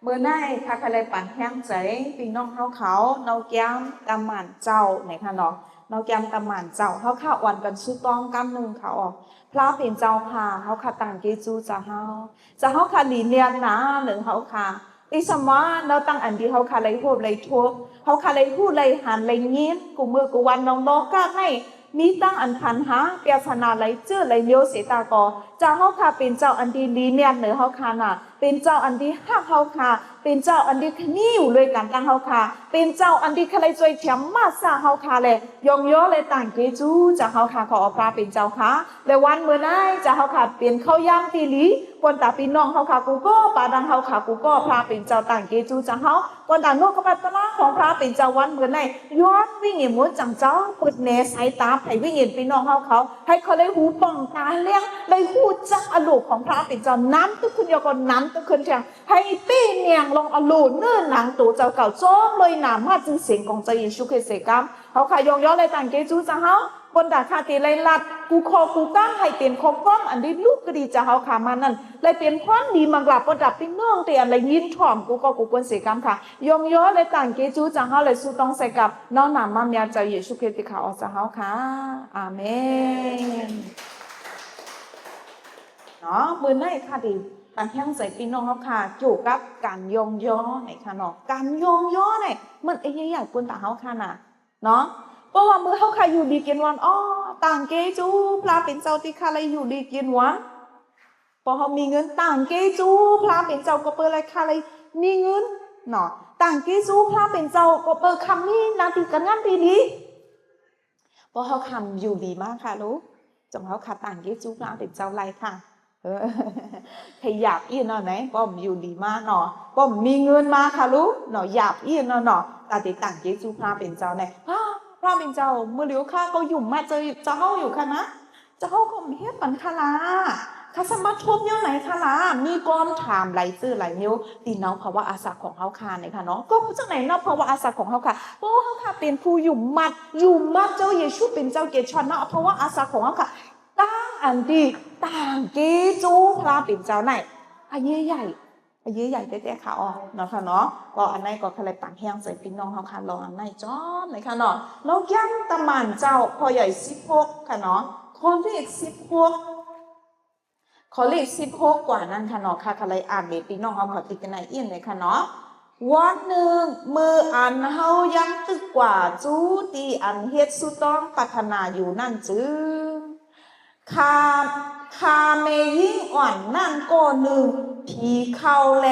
ມື້ນີ້ຂ້າຂະໄດ້ປັນແຮງໃຈພີ່ນ້ອງເຮົາເຂົາ ເນາະ ກຽມຕາມານເຈົ້າ ນີ້ຄ່ະເນາະ ເນາະ ກຽມຕາມານເຈົ້າ ເຮົາຂ້າອ່ອນກັນສູ່ຕ້ອງກັນໜຶ່ງຄ່ະ ອອກ ພຣະເປັນເຈົ້າຂ້າ ເຮົາຂ້າຕັ້ງເກຈູຈາເຮົາ ຈາເຮົາຂ້າຫຼີນຽນໜາເໜີເຮົາຂ້າ ອີສຳວ່າເນາະ ຕັ້ງອັນທີ່ເຮົາຂ້າໄດ້ພົບໄດ້ທົບ ເຮົາຂ້າໄດ້ຮູ້ໄດ້ຫັນໄດ້ຍິນ ກູ່ມື້ກູ່ວັນນອກໆ ກາກໃນ ມີຕັ້ງອັນພັນຫາ ປຽສນາໄຫຼເຈີໄຫຼເມວເສຍຕາກໍ ຈາເຮົາຂ້າເປັນເຈົ້າອັນທີ່ດີແມ່ນເໜີເຮົາຂ້ານະ ເປັນເຈົ້າອັນທີ່ຮັກເຮົາຂ້າ ເປັນເຈົ້າອັນທີ່ຄະນີຢູ່ດ້ວຍກັນຕັ້ງເຮົາຂ້າ ເປັນເຈົ້າອັນທີ່ຄະໄລຊ່ວຍແຖມມາສາເຮົາຂ້າແລ ຍ້ອງຍໍແລຕ່າງເກຈູຈາເຮົາຂ້າ ຂໍອາພະເປັນເຈົ້າຂ້າ ແລວັນມື້ນີ້ຈາເຮົາຂ້າເປັນເຂົ້າຢາມທີ່ດີ ກວນຕາພີ່ນ້ອງເຮົາຂ້າກູ່ກໍ ປາດັງເຮົາຂ້າກູ່ກໍ ພຣະເປັນເຈົ້າຕ່າງເກຈູຈາເຮົາ ກວນຕາໂນກະບັດຕະລາຂອງພຣະເປັນເຈົ້າວັນມື້ນີ້ ຍ້ອນວິນຍານມົນຈັງເຈົ້າ ເປີດແນສາຍຕາໃຫ້ວິນຍານພີ່ນ້ອງເຮົາເຂົາ ໃຫ້ເຂົາໄດ້ຫູປ່ອງຕາແລງ ໄດ້ຮູ້ຈັກອາໂລຂອງພຣະເປັນເຈົ້າ ນຳຕົວຂຶ້ນ ແລ້ວກໍນຳຕົວຂຶ້ນແທງ ໃຫ້ເປ້ແນງລອງອາໂລເນື້ອໜັງໂຕເຈົ້າເກົ່າ ຈອມໂດຍນາມາຊື່ສຽງຂອງເຈົ້າເຢຊູຄຣິດເສກຳ ເຮົາຂ້າຍ້ອງຍໍແລຕ່າງເກຈູຈາເຮົາ ກວນຕາຂ້າທີ່ໄດ້ລັດ ກູ່ຂໍ້ກູ່ກາງໃຫ້ເປັນຂໍ້ຄວາມອັນດີລູກກະດີຈາເຮົາຂ້າມານັ້ນ ແລະເປັນຄວາມດີມາກລາບ ກວນຕາພີ່ນ້ອງທີ່ອັນໄດ້ຍິນຖ່ອມ ກູ່ຂໍ້ກູ່ກາງເສກຳຂ້າ ຍ້ອງຍໍແລຕ່າງເກຈູຈາເຮົາ ແລະສູ່ຕ້ອງໃສ່ກັບ ເນາະ ນາມາເມຍເຈົ້າເຢຊູຄຣິດທີ່ຂ້າອອກຈາເຮົາຂ້າ ອາເມນ ເນາະ ມື້ນີ້ຂ້າທີ່ປັນແຮງໃຈພີ່ນ້ອງເຮົາຂ້າ ກ່ຽວກັບການຍ້ອງຍໍນີ້ຄ່ະເນາະ ການຍ້ອງຍໍນີ້ ມັນເອໃຫຍ່ກວນຕາເຮົາຂ້ານະ ເນາະ ເພາະວ່າມື້ເຮົາຂ້າຢູ່ດີກິນຫວານ ອໍ ຕ່າງເກຈູພຣະເປັນເຈົ້າທີ່ຂ້າໄດ້ຢູ່ດີກິນຫວານ ເພາະເຮົາມີເງິນ ຕ່າງເກຈູພຣະເປັນເຈົ້າກໍເປີແລະຂ້າໄດ້ມີເງິນ ເນາະ ຕ່າງເກຈູພຣະເປັນເຈົ້າກໍເປີຂ້າມີໜ້າທີ່ການງານທີ່ດີ ເພາະເຮົາຂ້າຢູ່ດີມາຄ່າລູກ ຈົງເຮົາຂ້າຕ່າງເກຈູພຣະເປັນເຈົ້າໄດ້ຄ່າ ເອີ ໃຫ້ຢາບອີ່ເນາະ ໄນ ເພາະມັນຢູ່ດີມາເນາະ ເພາະມັນມີເງິນມາຄ່າລູກເນາະ ຢາບອີ່ເນາະ ເນາະ ຕາຕິດຕັ້ງເກຊູພຣະເປັນເຈົ້າແນ່ ພຣະ ພຣະເປັນເຈົ້າ ມື້ຫຼຽວຂ້າກໍຫຍຸ້ມມາເຈີ ເຈົ້າເຮົາຢູ່ຄ່ະນະ ເຈົ້າເຮົາກໍເຮັດປັນຄ່າລະ ຂ້າສາມາດທົບຍ້ອນໃນຄ່າລະ ມີຄວາມຖາມຫຼາຍເຈີຫຼາຍແນວ ທີ່ນຳພາວະອາສາຂອງເຮົາຂ້ານີ້ຄ່ະເນາະ ກໍເພາະຈັ່ງໃດນຳພາວະອາສາຂອງເຮົາຂ້າ ເພາະເຮົາຂ້າເປັນຜູ້ຫຍຸ້ມມັດ ຢຸ່ມມັດເຈົ້າເຢຊູເປັນເຈົ້າເກດຊອນເນາະ ພາວະອາສາຂອງເຮົາຂ້າ ຕັ້ງອັນທີ່ ຕັ້ງເກຊູພຣະເປັນເຈົ້າໃນ ອາເຍໃຫຍ່ ອາເຍໃຫຍ່ແຕ່ໆ ຄ່າອອກເນາະ ຄ່າເນາະ ກໍອັນໃນກໍຄະໄລປັນແຮງໃສ່ພີ່ນ້ອງເຮົາຄ່າ ລອງອັນໃນຈອມເລີຍຄ່າເນາະ ເນາະ ກຽມຕາມານເຈົ້າ ຂໍ້ໃຫຍ່ສິບຫົກຄ່າເນາະ ຂໍ້ເລກສິບຫົກ ຂໍ້ເລກສິບຫົກກວ່ານັ້ນຄ່າເນາະ ຂ້າຄະໄລອ່ານໃຫ້ພີ່ນ້ອງເຮົາເຂົ້າໃຈກັນໃນອີ່ເລີຍຄ່າເນາະ ວັນໜຶ່ງ ມື້ອັນເຮົາຍັງຕຶກກວ່າຈູທີ່ອັນເຮັດສຸຕ້ອງປາດຖະໜາຢູ່ນັ້ນຈຶ່ງ ຂ້າ ຂ້າແມ່ຍິງອ່ອນນັ້ນກໍໜຶ່ງຜີເຂົ້າແລ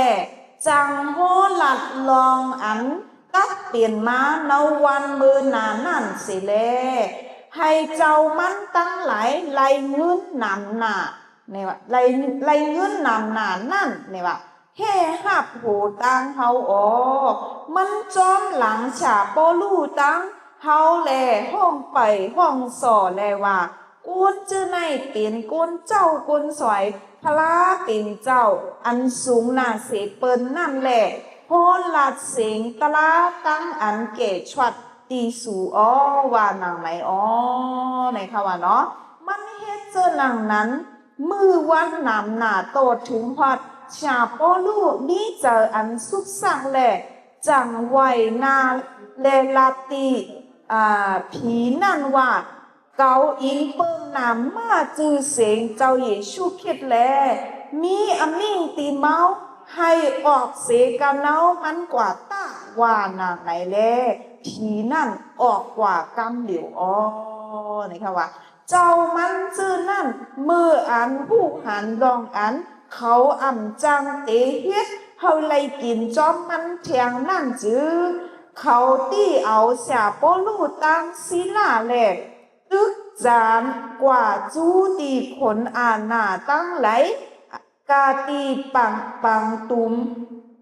ຈັ່ງໂຫລາດລອງອັນກັບເປັນມາໃນວັນມື້ໜ້ານັ້ນເສຍແລ ໃຫ້ເຈົ້າມັນທັງຫຼາຍໄລ່ເງິນນຳໜ້າ ນີ້ວ່າ ໄລ່ ໄລ່ເງິນນຳໜ້ານັ້ນ ນີ້ວ່າ ແຫ່ຮັບໂຫຕາງເຮົາອໍ ມັນຈອມຫຼັງຊາໂປລູຕາງເຮົາແລ ຮ້ອງໄປຮ້ອງສໍ່ແລວ່າ ຄົນເຈີໃນເປັນຄົນເຈົ້າຄົນສວຍ ພຣະເປັນເຈົ້າອັນສູງໜ້າເສເປິນນັ້ນແລ ໂຫລາດເສັງຕະລາຕັ້ງອັນແກ່ຊວດຕີສູອໍ ວ່ານາງໃນອໍ ໃນຄະວ່າເນາະ ມັນເຮັດເຈີນາງນັ້ນ ມື້ວັນນຳໜ້າຕໍ່ເຖິງຮອດ ຊາໂປລູມີໃຈອັນສຸກຊັກແລ ຈັ່ງໄຫວ້ໜ້າແລລັດຕິ ອາ ຜີນັ້ນວ່າ ເກົາອິງເບິ່ງນາມມາຊື່ເສງເຈົ້າເຢຊູຄຣິດແລ ມີອາມິ່ງຕີເມົາ ໃຫ້ອອກເສກາເນົາມັນກວ່າຕາ ວ່ານາງໃນແລ ຜີນັ້ນອອກກວ່າກຳຫຼຽວອໍ ນີ້ຄະວ່າ ເຈົ້າມັນເຈີນັ້ນ ເມື່ອອັນຮູ້ຫັນລອງອັນ ເຂົາອຳຈັ່ງເຕເຮັດເຮົາໄລ່ກິນຈອມມັນແທງນັ້ນຈຶ່ງ ເຂົາຕີເອົາຊາໂປລູຕາງຊີລາແລ ຕຶກຈານກວ່າຈູທີ່ຄົນອານາທັງຫຼາຍ ກະຕີປັງ ປັງຕຸມ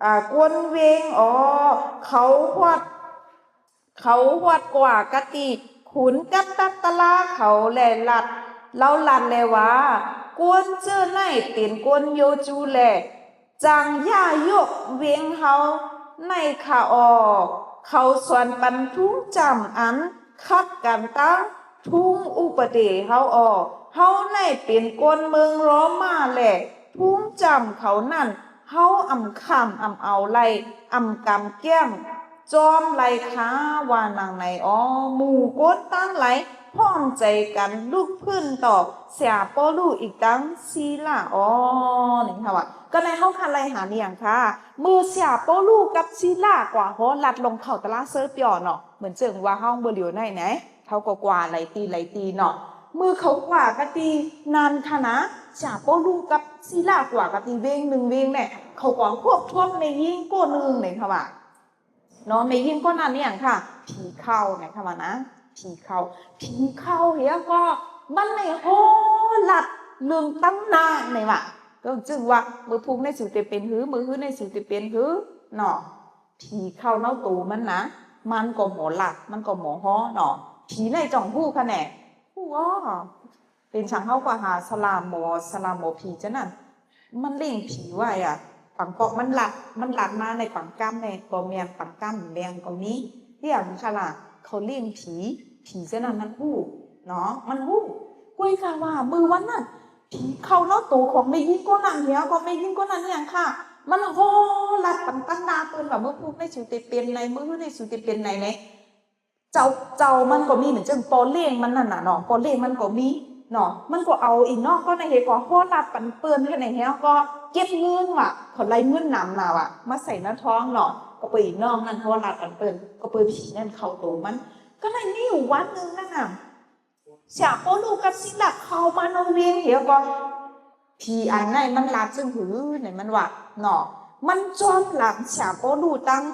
ອາ ກົນເວງອໍ ເຂົາຮອດ ເຂົາຮອດກວ່າກະຕິຂຸນກັບຕັກຕະລາເຂົາແລລັດ ລາວລັດແລວ່າ ຄົນເຈີໃນເປັນຄົນໂຍຈູແລ ຈັ່ງຢ່າຍົກເວງເຮົາໃນຄະອໍ ເຂົາສວນປັນທຸງຈຳອັນຂັດກັນຕັ້ງ ທຸງອຸປະເດເຮົາອໍ ເຮົາໃນເປັນຄົນເມືອງໂຣມາແລ ທຸງຈຳເຂົານັ້ນ ເຮົາອຳຂ້າມອຳເອົາໄລ່ ອຳກຳແກ້ມຈ້ອມໄລ່ຄາ ວ່ານາງໃນອໍ. ໝູ່ຄົນຕ່າງຫຼາຍ ພ້ອມໃຈກັນລຸກຂຶ້ນຕໍ່ ເຊຍໂປລູອີກທັງຊີລາອໍ. ນີ້ເຮົາວ່າ ກໍໃນເຮົາຄາໄລ່ຫານຫຍັງຄະ ມື້ເຊຍໂປລູກັບຊີລາກວ່າຫໍລັດລົງເຂົ້າຕະຫຼາດເຊີປຽວເນາະ ເໝືອນເຊິ່ງວ່າເຮົາເມື່ອຫຼຽວໃນໃນ ເຂົາກໍກວ່າຫຼາຍຕີຫຼາຍຕີເນາະ. ມື້ເຂົາກວ່າກະຕິນັ້ນຄະນະ ຊາໂປລູກັບຊີລາກວ່າກະຕິເວງໜຶ່ງເວງແຫຼະ ເຂົາກໍຮວບທວມແມ່ຍິງຄົນໜຶ່ງເດ້ ເຂົາວ່າເນາະ. ແມ່ຍິງຄົນນັ້ນອີຫຍັງຄະ ຜີເຂົ້ານະ ເຂົາວ່ານະ ຜີເຂົ້າ ຜີເຂົ້າເຮຍກໍມັນໄດ້ຫໍລັດເລື່ອງຕ່າງໜ້ານີ້ວ່າ ກໍຈຶ່ງວ່າ ມື້ພຸ່ງນີ້ສູຈະເປັນຫື ມື້ຮືນີ້ສູຈະເປັນຫືເນາະ. ຜີເຂົ້າເນາະ ໂຕມັນນະ ມັນກໍໝໍລັດ ມັນກໍໝໍຫໍເນາະ. ຜີໃນຈ່ອງຮູ້ຄະແນ ຮູ້ບໍ່? ເປັນຫຍັງເຮົາກໍຫາສະຫຼາມໝໍ ສະຫຼາມໝໍຜີຈັ່ງນັ້ນ ມັນລ້ຽງຜີໄວ້ອະ. ບາງປອກມັນລັດ ມັນລັດມາໃນປາງກ້ຳແດ່ ບໍ່ແມ່ນປາງກ້ຳແດງກໍມີ. ອີຫຍັງຄະລະ ເຂົາລ້ຽງຜີ ຜີຈັ່ງນັ້ນມັນຮູ້ເນາະ ມັນຮູ້. ກ້ວຍກະວ່າມື້ວັນນັ້ນ ຜີເຂົ້າເນາະ ໂຕຂອງແມ່ຍິງຄົນນັ້ນເນາະ ກໍແມ່ຍິງຄົນນັ້ນອີຫຍັງຄະ ມັນຫໍລັດປັນຕັ້ງໜ້າເພິ່ນວ່າ ມື້ພຸ່ງນີ້ສູຈະເປັນໃນ ມື້ຮືນີ້ສູຈະເປັນໃນແດ່. ເຈົ້າ ເຈົ້າມັນກໍມີ ເໝືອນຈັ່ງພໍ່ລ້ຽງມັນນັ້ນນະເນາະ ພໍ່ລ້ຽງມັນກໍມີເນາະ ມັນກໍເອົາອີນ້ອງກໍໃນເຮກໍຫໍລັດປັນເພິ່ນ ແລ້ວໃນເຮກໍເກັບເງິນວ່າ ເຂົາໄລ່ເງິນນຳນະວ່າ ມາໃສ່ໃນທ້ອງເນາະ ກໍເປີດອີນ້ອງນັ້ນຫໍລັດປັນເພິ່ນ ກໍເປີດຜີນັ້ນເຂົ້າໂຕມັນ. ກໍໃນມີຢູ່ວັນໜຶ່ງນັ້ນນະ ຊາໂປລູກັບຊີລາເຂົ້າມາໃນເວງ ແລ້ວກໍຜີອັນໃນມັນລາດຈັ່ງຫືໃນມັນວ່າເນາະ ມັນຈ້ອມຫຼັງຊາໂປລູຕັ້ງ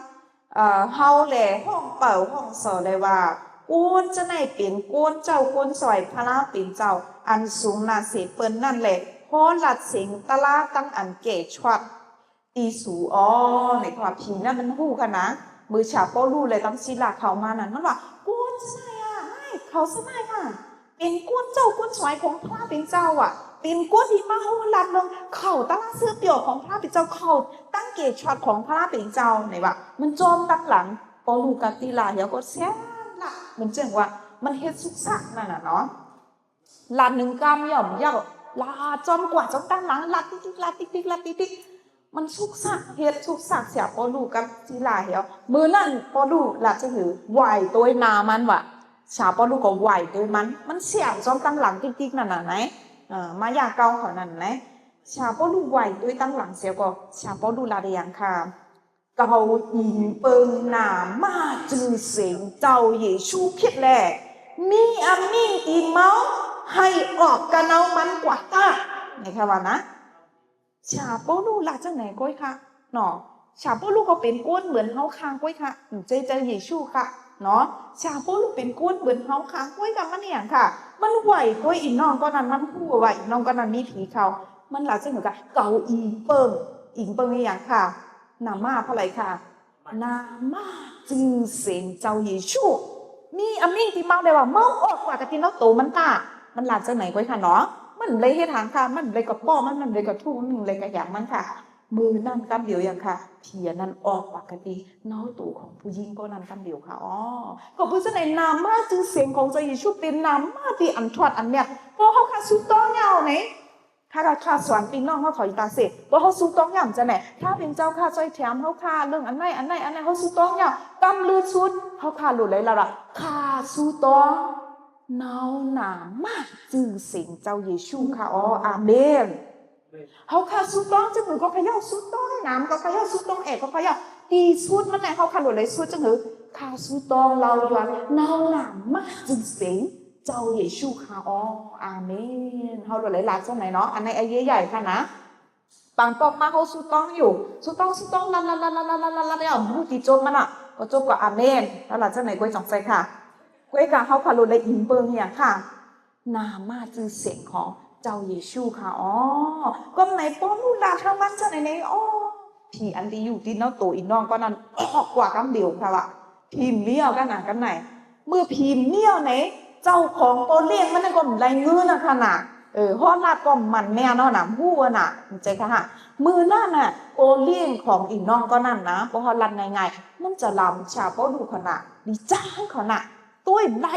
ເອີ ເຮົາແລ ຮ້ອງເປົ່າຮ້ອງສໍ່ແລວ່າ ຄົນຈະໃນເປັນຄົນເຈົ້າຄົນສວຍພະລາເປັນເຈົ້າ ອັນສູງໜ້າເສເປິ້ນນັ້ນແລ ຫໍລັດເສັງຕະລາຕັ້ງອັນແກ່ຊວດ ຕີສູອ. ໃນຄວາມຜີນັ້ນມັນຮູ້ຄະນະ ມື້ຊາໂປລູແລກັບຊີລາເຂົ້າມານັ້ນ ມັນວ່າ ຄົນຊະໄນອະ ເຂົາຊະໄນອະ ເປັນຄົນເຈົ້າຄົນສວຍຂອງພະເປັນເຈົ້າອະ ເປັນຄົນທີ່ມາໂຫລາດເລື່ອງເຂົ້າຕະລາເສືອປຽວຂອງພະເປັນເຈົ້າ ເຂົ້າຕັ້ງເກດຊອດຂອງພະເປັນເຈົ້າ ໃນວ່າ ມັນຈອມຕັກຫຼັງເປົາລູກັບຊີລາ ແລ້ວກໍແຊນລະ ມັນຈຶ່ງວ່າ ມັນເຮັດສຸກສາກນັ້ນນະເນາະ. ລາດໜຶ່ງກຳ ຍ່ອມເຍົາະ ລາດຈອມກວາດຈອມຕັ້ງຫຼັງ ລາດຕິກໆ ລາດຕິກໆ ລາດຕິກໆ ມັນສຸກສາກ ເຮັດສຸກສາກຊາເປົາລູກັບຊີລາແລ້ວ ມື້ນັ້ນເປົາລູລາດຈະຫື ໄຫວ້ໂຕຍໜ້າມັນວ່າ ຊາເປົາລູກໍໄຫວ້ໂຕຍມັນ ມັນແຊນຈອມຕັ້ງຫຼັງຕິກໆ ນັ້ນນະ ເອີ ມາຢາເກົ່າເຂົານັ້ນນະ ຊາເປົາລູໄຫວ້ໂຕຍຕັ້ງຫຼັງແລ້ວກໍ ຊາເປົາລູລາດອີ່ຫຍັງຄະ? ເກົາອີງເບິ່ງໜ້າມ້າຈື່ເສັງເຈົ້າເຢຊູຄຣິດແລ ມີອາມິ່ງຕີເມົາ ໃຫ້ອອກກະເນົາມັນກວາດຕາ ໃນຄະວ່ານະ ຊາເປົາລູລາດຈັ່ງໃດກ້ອຍຄະເນາະ ຊາເປົາລູກໍເປັນຄົນເໝືອນເຮົາຄະກ້ອຍຄະ ໃຈເຈົ້າເຢຊູຄະເນາະ ຊາເປົາລູເປັນຄົນເໝືອນເຮົາຄະກ້ອຍຄະ ມັນອີ່ຫຍັງຄະ ມັນໄຫວ້ໂຕຍອີນ້ອງກ່ອນນັ້ນ ມັນຮູ້ວ່າອີນ້ອງກ່ອນນັ້ນມີຜີເຂົ້າ ມັນລາດຈັ່ງໃດກະ ເກົາອີງເບິ່ງ ອີງເບິ່ງອີ່ຫຍັງຄະ? ໜ້າມ້າພະໃດຄະ? ໜ້າມ້າຈື່ເສັງເຈົ້າເຢຊູ ມີອາມິ່ງຕີເມົາ ແປວ່າເມົາອອກກວ່າກະຕິເນາະ ໂຕມັນຕາ ມັນລາດຈັ່ງໃດກ້ອຍຄະເນາະ ມັນເລີຍເຮັດຫຍັງຄະ ມັນເລີຍກະປ້ອມ ມັນເລີຍກະທຸບ ມັນເລີຍກະຫຍັງມັນຄະ ມື້ນັ້ນກຳດຽວຫຍັງຄະ ຜີອັນນັ້ນອອກກວ່າກະຕິເນາະ ໂຕຂອງຜູ້ຍິງຄົນນັ້ນກຳດຽວຄະ ອໍ ກໍເປັນຈັ່ງໃດ ໜ້າມ້າຈື່ເສັງຂອງເຈົ້າເຢຊູ ເປັນໜ້າມ້າທີ່ອັນທອດອັນແມ່ນ ເພາະເຮົາຄະສຸດຕ້ອງຍາວໃນ ຂ້າ ຂ້າສອນພີ່ນ້ອງເຮົາເຂົ້າອີຕາເສ ບໍ່ ເຮົາສູ້ຕ້ອງຫຍັງຈັ່ງໃດ ພະເປັນເຈົ້າຂ້າຊ່ອຍແຖມເຮົາຂ້າ ເລື່ອງອັນໃດ ອັນໃດ ອັນໃດ ເຮົາສູ້ຕ້ອງຫຍັງ ກຳລືສຸດ ເຮົາຂ້າຫຼຸດໄຫຼລາວລະ ຂ້າສູ້ຕ້ອງເນົາໜາມມາຈື່ເສັງເຈົ້າເຢຊູຂ້າ ອໍ ອາເມນ ເຮົາຂ້າສູ້ຕ້ອງຈັ່ງໜຶ່ງ ກໍຂະເຍົາສູ້ຕ້ອງໜາມ ກໍຂະເຍົາສູ້ຕ້ອງແອກ ກໍຂະເຍົາຕີສຸດມັນແຫຼະ ເຮົາຂ້າຫຼຸດໄຫຼສຸດຈັ່ງໜຶ່ງ ຂ້າສູ້ຕ້ອງເລົ່າຍວນເນົາໜາມມາຈື່ເສັງ ເຈົ້າເຢຊູຂ້າ ອໍ ອາເມນ ເຮົາຫຼວງຫຼາຍໆ ຈັ່ງໃດເນາະ ອັນໃນອາຍຸໃຫຍ່ຂ້ານະ ບາງປອກມາເຮົາສູ້ຕ້ອງຢູ່ ສູ້ຕ້ອງ ສູ້ຕ້ອງ ລັດ ລັດ ລັດ ລັດ ລັດ ລັດ ລັດ ແລ້ວບໍ່ຮູ້ທີ່ຈົບມັນນະ ກໍຈົບກໍອາເມນ ແລ້ວຫຼັງຈາກນັ້ນກ້ວຍຈັ່ງໃດຂ້າ ກ້ວຍກະເຮົາຄາລຸນແລະອີງເບິ່ງຫຍັງຂ້າ ນາມາຊື່ສຽງຂອງເຈົ້າເຢຊູຂ້າ ອໍ ກໍໃນເປົາລູລາທາງມັນຈັ່ງໃດ ອໍ ຜີອັນທີ່ຢູ່ທີ່ເນາະໂຕອີນ້ອງກໍນັ້ນ ອອກກວ່າກຳດຽວຂ້າວ່າ ຜີມ້ຽວກັນນະກັນໃນ ເມື່ອຜີມ້ຽວໃນ ເຈົ້າຂອງກໍລ້ຽງມັນນັ້ນກໍໄດ້ເງິນນະຂະນະ ເອີ ຮອດລາດກໍມັນແນ່ນອນນະ ຮູ້ນະ ເຫັນໃຈຂະນະ ມື້ນັ້ນນະ ກໍລ້ຽງຂອງອີນ້ອງກໍນັ້ນນະ ບໍ່ຮອດລາດງ່າຍໆ ມັນຈະລຳຊາເປົາລູຂະນະ ດີໃຈຂະນະ ໂຕຍໄດ້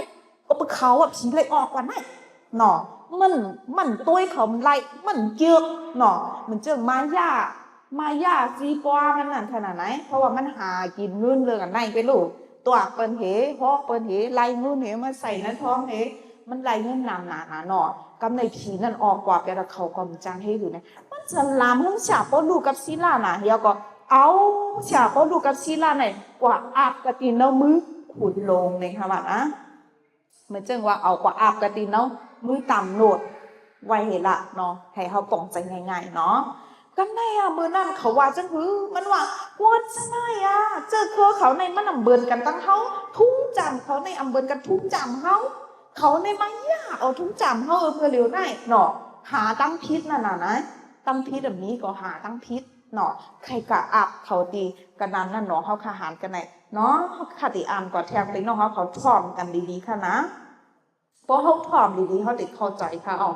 ກໍໄປເຂົາວ່າຜີໄລ່ອອກກ່ອນໄດ້ເນາະ ມັນ ມັນໂຕຍເຂົາໄລ່ ມັນເກີກເນາະ ມັນເຈີມາຢາ ມາຢາຈີກວ່າມັນນັ້ນຂະໜາດໃດ ເພາະວ່າມັນຫາກິນເງິນເລື່ອງອັນໃດໄປໂລດ ຕົວະເພິ່ນເຫ ເພາະເພິ່ນເຫ ໄລ່ເງິນເຫ ມາໃສ່ໃນທ້ອງເຫ ມັນໄລ່ເງິນໜາໜາໜາເນາະ. ກຳໃນຜີນັ້ນອອກກວ່າໄປແລ້ວ ເຂົາກໍບໍ່ຈັກເຮັດຢູ່ໃນ ມັນສະຫຼາມເຖິງຊາປາວລູກັບຊີລານະ ແລ້ວກໍເອົາຊາປາວລູກັບຊີລາໃນກວ່າອາບກະຕິເອົາມືຂຸນລົງໃນຄະວ່ານະ. ມັນຈຶ່ງວ່າເອົາກວ່າອາບກະຕິເອົາມືຕຳໂລດໄວ້ເຫລະເນາະ ໃຫ້ເຮົາປອງໃຈງ່າຍໆເນາະ. ກຳໃນອະ ມື້ນັ້ນເຂົາວ່າຈັ່ງຄື ມັນວ່າ ກວນຊະໄນອະ ເຈີເຄືອເຂົາໃນມັນອຳເບີນກັນຕັ້ງເຮົາ ທຸງຈຳເຂົາໃນອຳເບີນກັນທຸງຈຳເຮົາ ເຂົາໃນມາຢາກເອົາທຸງຈຳເຮົາ ເອີ ເມື່ອເລັວໃນເນາະ ຫາຕັ້ງຜິດນັ້ນນະ ນະ ຕັ້ງຜິດອະມີກໍຫາຕັ້ງຜິດ ເນາະ ໃຜກະອັບເຂົາຕິ ກະນັ້ນນະເນາະ ເຮົາຄະຫານກັນໄດ້ເນາະ ເຮົາຄະຕິອ່ານກ່ອນ ແທງພີ່ນ້ອງເຮົາເຂົາຖ່ອມກັນດີໆ ຄະນະ ພໍເຮົາຖ່ອມດີໆ ເຮົາໄດ້ເຂົ້າໃຈຄະ ເອົາ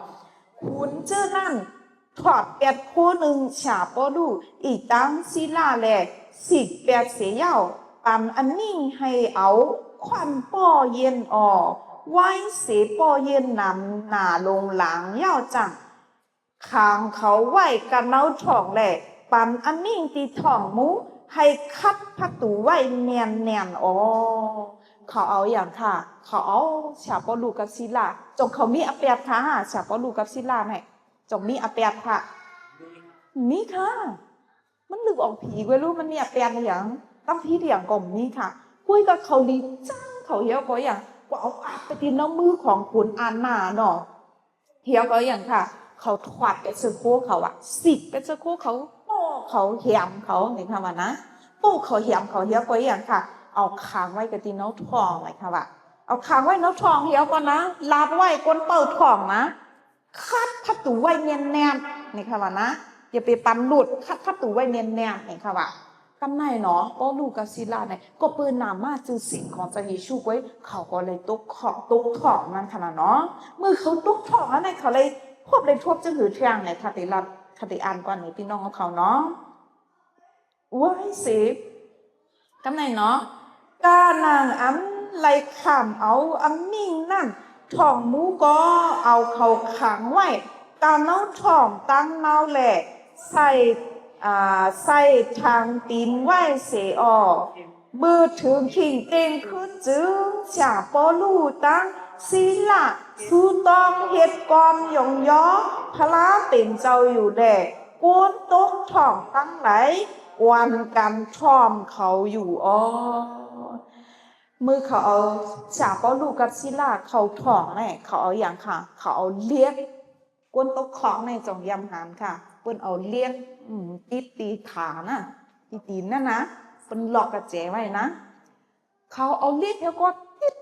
ຂຸນເຈີນັ້ນ ຖອດແປດໂຄໜຶ່ງ ຊາປາວລູ ອີກທັງຊີລາ ແລະ ສິກແປດເສຍາວ ປັນອານິງໃຫ້ເອົາຂວັນປໍ້ເຢັນອອກ ໄວ້ເສປໍ້ເຢັນນຳໜ້າລົງຫຼັງ ຍາວຈັ່ງ ຂັງເຂົາໄວ້ກັບເນົາທ້ອງ ແລະ ປັນອານິງຕິດທ້ອງໝູ ໃຫ້ຂັດປະຕູໄວ້ແໜ້ນໆ ອໍ ເຂົາເອົາຫຍັງຄະ ເຂົາເອົາຊາປາວລູກັບຊີລາ ຈົງເຂົາມີອາແປດຄະ ຊາປາວລູກັບຊີລາແນ່ ຈົງມີອາແປດຄະ ມີຄະ ມັນລຶກອອກຜີກວ່າ ຫຼືມັນມີອາແປດອີ່ຫຍັງ ຕຳຜີດອີ່ຫຍັງກໍມີຄະ ກຸ້ຍກໍເຂົາດີຈັ່ງ ເຂົາເຫວກໍຫຍັງ ກໍເອົາອາບໄປຕິດເອົາມືຂອງຄຸນອານາເນາະ ເຫວກໍຫຍັງຄະ ເຂົາຖອດແປດເສື້ອໂຄເຂົາອະ ສິກແປດເສື້ອໂຄເຂົາ ໂປ້ເຂົາແຫມເຂົາ ນີ້ຄະວ່ານະ ໂປ້ເຂົາແຫມເຂົາ ເຫວກໍຫຍັງຄະ ເອົາຂັງໄວ້ກະຕິເນົາທ້ອງ ນີ້ຄະວ່າ ເອົາຂັງໄວ້ເນົາທ້ອງ ເຫວກໍນະ ລາດໄວ້ກົ້ນເປົ້າທ້ອງນະ ຂັດປະຕູໄວ້ແໜ້ນໆ ນີ້ຄະວ່ານະ ຢ່າໄປປັນຫຼຸດ ຂັດປະຕູໄວ້ແໜ້ນໆ ນີ້ຄະວ່າ ກຳໃນເນາະ ປາວລູກັບຊີລາໃນ ກໍເປີນນາມາຊື່ສຽງຂອງເຈົ້າເຢຊູກ້ວຍ ເຂົາກໍເລີຍຕົກເຄາະ ຕົກທ້ອງນັ້ນຂະນະເນາະ ເມື່ອເຂົາຕົກທ້ອງອັນໃດ ເຂົາເລີຍພົບໄດ້ທົບຈັ່ງຫືອແທງໃນຄະຕິລັດ ຄະຕິອ່ານກ່ອນນີ້ພີ່ນ້ອງຂອງເຂົາເນາະ ໄວ້ເສ ກຳໃນເນາະ ກະນາງອັນໄລ່ຂ້າມເອົາອາມິງນັ້ນ ທ້ອງໝູກໍເອົາເຂົາຂັງໄວ້ ກະເນົາທ້ອງຕັ້ງເນົາແລະ ໃສ່ ອາ ໃສ່ຖັງຕີນໄວ້ເສອອ ເມື່ອເຖິງຄີງເຕັງຄືນຈຶ່ງ ຊາປາວລູ ທັງຊີລາ ສູຕ້ອງເຮັດກອມຍ້ອງຍໍພະລາເປັນເຈົ້າຢູ່ແລ ຄົນຕົກທ້ອງທັງຫຼາຍ ກວນກັນທ້ອມເຂົາຢູ່ອອ ເມື່ອເຂົາເອົາຊາປາວລູກັບຊີລາເຂົ້າທ້ອງແລ້ວ ເຂົາເອົາຫຍັງຄະ ເຂົາເອົາເຫຼັກ ຄົນຕົກທ້ອງໃນຈອງຢ້ຳຫານຄະ ເພິ່ນເອົາເຫຼັກ ອືມ ຕິດຕີຂານະ ຕີຕີນນັ້ນນະ ເພິ່ນລັອກກະແຈໄວ້ນະ ເຂົາເອົາເຫຼັກແລ້ວກໍຕິດ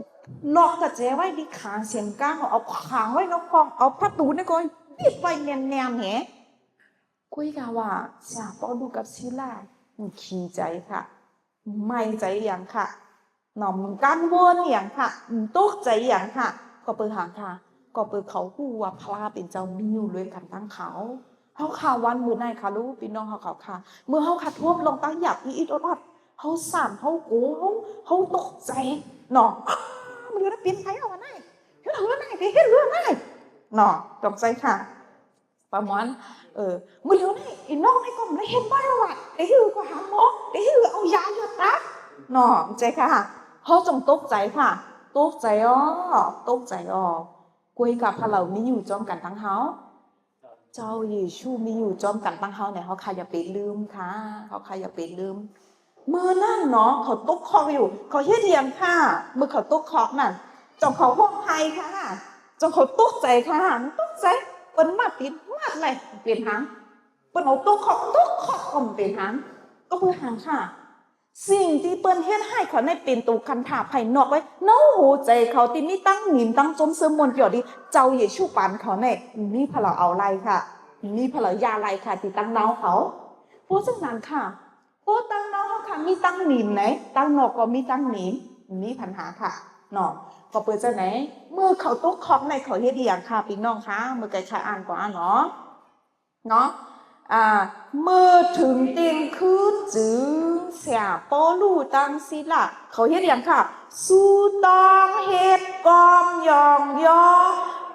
ລັອກກະແຈໄວ້ທີ່ຂາເຊັ່ນກັນ ເອົາຂັງໄວ້ນອກຫ້ອງ ເອົາປະຕູນີ້ກໍປິດໄວ້ແໜ້ນໆ ແຮະ ກຸ້ຍກະວ່າຊາປາວລູກັບຊີລາ ຂີ້ໃຈຄະ ໄໝ້ໃຈຫຍັງຄະ ເນາະ ກັງວົນຫຍັງຄະ ຕົກໃຈຫຍັງຄະ ກໍເປີຫຍັງຄະ ກໍເປີເຂົາຮູ້ວ່າພະລາເປັນເຈົ້າມີຢູ່ດ້ວຍກັນທັງເຂົາ ເຮົາຄະ ວັນມື້ໃນຄະ ລູກພີ່ນ້ອງເຮົາເຂົາຄະ ເມື່ອເຮົາຄະທົບລົງຕາຫຍາບອີດໆ ອອດໆ ເຮົາສັ່ນ ເຮົາໂກ ເຮົາ ເຮົາຕົກໃຈເນາະ ອ້າ ມື້ນີ້ເປັນໃຜເອົາອັນໃດ ເຮັດເຮືອນໃດ ໄປເຮັດເຮືອນໃດເນາະ ຕົກໃຈຄະ ປະມານ ເອີ ມື້ດຽວນີ້ ອີນ້ອງນີ້ກໍບໍ່ໄດ້ເຮັດບ້ານແລ້ວຫວາ ໄດ້ຄືກໍຫາໝໍ ໄດ້ຄືເອົາຢາຢາດຕາເນາະ ເຈົ້າຄ່ະ ເຮົາຈົ່ງຕົກໃຈຄ່ະ ຕົກໃຈອອກ ຕົກໃຈອອກ ກວຍກະພະລາວມີຢູ່ພ້ອມກັນທັງເຮົາ ເຈົ້າເຢຊູມີຢູ່ພ້ອມກັນທັງເຮົານີ້ ເຮົາຄ່ະຢ່າໄປລືມຄ່ະ ເຮົາຄ່ະຢ່າໄປລືມ. ມື້ນັ້ນເນາະ ເຂົາຕົກຄອກຢູ່ ເຂົາເຮັດອີ່ຫຍັງຄ່ະ? ມື້ເຂົາຕົກຄອກນັ້ນ ເຈົ້າເຂົາຮ້ອງໄຫ້ຄ່ະ ເຈົ້າເຂົາຕົກໃຈຄ່ະ ຕົກໃຈ ເພິ່ນມາຕິດມາດໄລ່ເປັນຫຍັງ ເພິ່ນເອົາຕົກຄອກ ຕົກຄອກກໍບໍ່ເປັນຫຍັງ ກໍບໍ່ຫຍັງຄ່ະ ສິ່ງທີ່ເພິ່ນເຮັດໃຫ້ເຂົາໃນເປັນໂຕຄັນທາພາຍນອກໄວ້ ໃນຫົວໃຈເຂົາທີ່ມີທັງໜິມ ທັງຊົມເຊີມມ່ວນຈອດດີ ເຈົ້າເຢຊູປານເຂົາແນ່ ມີພະລາວເອົາໄລ່ຄ່ະ ມີພະລາວຢ່າໄລ່ຄ່ະ ທີ່ຕັ້ງເນົາເຂົາ ເພາະສະນັ້ນຄ່ະ ໂອ້ ຕັ້ງນອກເຮົາຄ່ະ ມີຕັ້ງໜິມໃດ ຕັ້ງນອກກໍມີຕັ້ງໜິມ ມີບັນຫາຄ່ະເນາະ ກໍເປີດຈັ່ງໃດ ເມື່ອເຂົາຕົກຄອກໃນ ເຂົາເຮັດອີ່ຫຍັງຄ່ະ ພີ່ນ້ອງຄ່ະ ເມື່ອໄກຄ່ອຍອ່ານກ່ອນເນາະ ເນາະ ອ່າ ເມື່ອເຖິງຕຽງຄືນຈຶ່ງ ຊາປາວລູ ທັງຊີລາ ເຂົາເຮັດອີ່ຫຍັງຄ່ະ ສູ່ຕ້ອງເຮັດກອມຍ້ອງຍໍ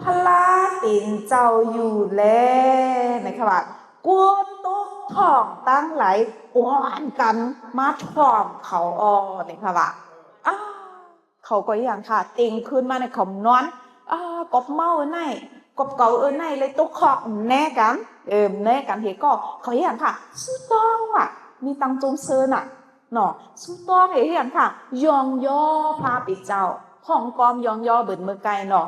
ພະລາເປັນເຈົ້າຢູ່ແລ ໃນຄະວ່າ ກົນຕົກ ທ້ອງທັງຫຼາຍ ອອນກັນມາທ້ອງເຂົາ ອໍ ນີ້ຄ່ະວ່າ ອ້າ ເຂົາກໍຫຍັງຄ່ະ ເຕັງຄືນມາໃນຄຳນອນ ອາ ກອບເມົາເອີໃນ ກອບເກົາເອີໃນ ເລີຍຕົກຄອກ ແນກັນ ເອີ ແນກັນເຮັດກໍ ເຂົາຫຍັງຄ່ະ ສູ້ຕ້ອງວ່າ ມີຕັງໂຈມເຊີນນະ ເນາະ ສູ້ຕ້ອງເຮັດຫຍັງຄ່ະ ຍ້ອງຍໍພະເປັນເຈົ້າ ຮ້ອງກ້ອມຍ້ອງຍໍເບິດເມີໄກເນາະ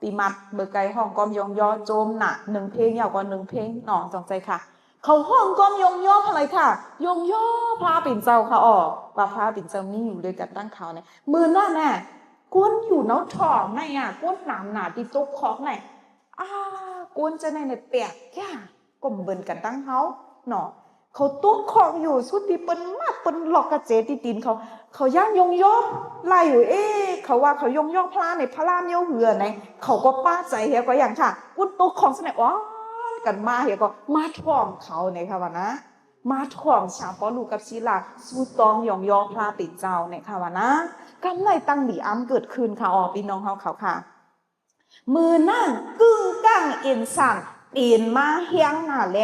ຕິມັດເບີໄກຮ້ອງກ້ອມຍ້ອງຍໍໂຈມນະ ໜຶ່ງເພງຍາວກວ່າໜຶ່ງເພງເນາະ ຈອງໃຈຄ່ະ ເຂົາຮ້ອງກ້ອມຍ້ອງຍໍພະໄລຄ່ະ ຍ້ອງຍໍພະເປັນເຈົ້າຄ່ະ ອໍ ວ່າພະເປັນເຈົ້າມີຢູ່ດ້ວຍກັນຕັ້ງເຂົານີ້ ມື້ນັ້ນນະ ຄົນຢູ່ນຳທ້ອງໃນອະ ຄົນໜາມໜາທີ່ຕົກຄອກໃນ ອາ ຄົນຈະໃນແປກກະ ກໍເບິ່ງກັນຕັ້ງເຮົາເນາະ ເຂົາຕົກຄອກຢູ່ ຊຸດທີ່ເພິ່ນມັດ ເພິ່ນລັອກກະເຈຕິດຕີນເຂົາ ເຂົາຢ້ານຍ້ອງຍໍໄລ່ຢູ່ ເອ ເຂົາວ່າເຂົາຍ້ອງຍໍພະໃນ ພະລາມໂຍເຮືອໃນ ເຂົາກໍປາໃຈເຮົາກໍຫຍັງຄ່ະ ກຸນຕົກຄອກຊັ້ນໃນ ອອນກັນມາເຮົາກໍມາທ້ອງເຂົາໃນຄ່ະວ່ານະ ມາທ້ອງຊາວເປົາລູກັບຊີລາ ສູ້ຕ້ອງຍ້ອງຍໍພະເປັນເຈົ້າໃນຄ່ະວ່ານະ ກຳໄລຕັ້ງດີອຳເກີດຂຶ້ນຄ່ະ ອໍ ພີ່ນ້ອງເຮົາເຂົາຄ່ະ. ມື້ນັ້ນກຶ້ງກ້າງເອັນສັນ ເປັນມາແຮງໜ້າແລ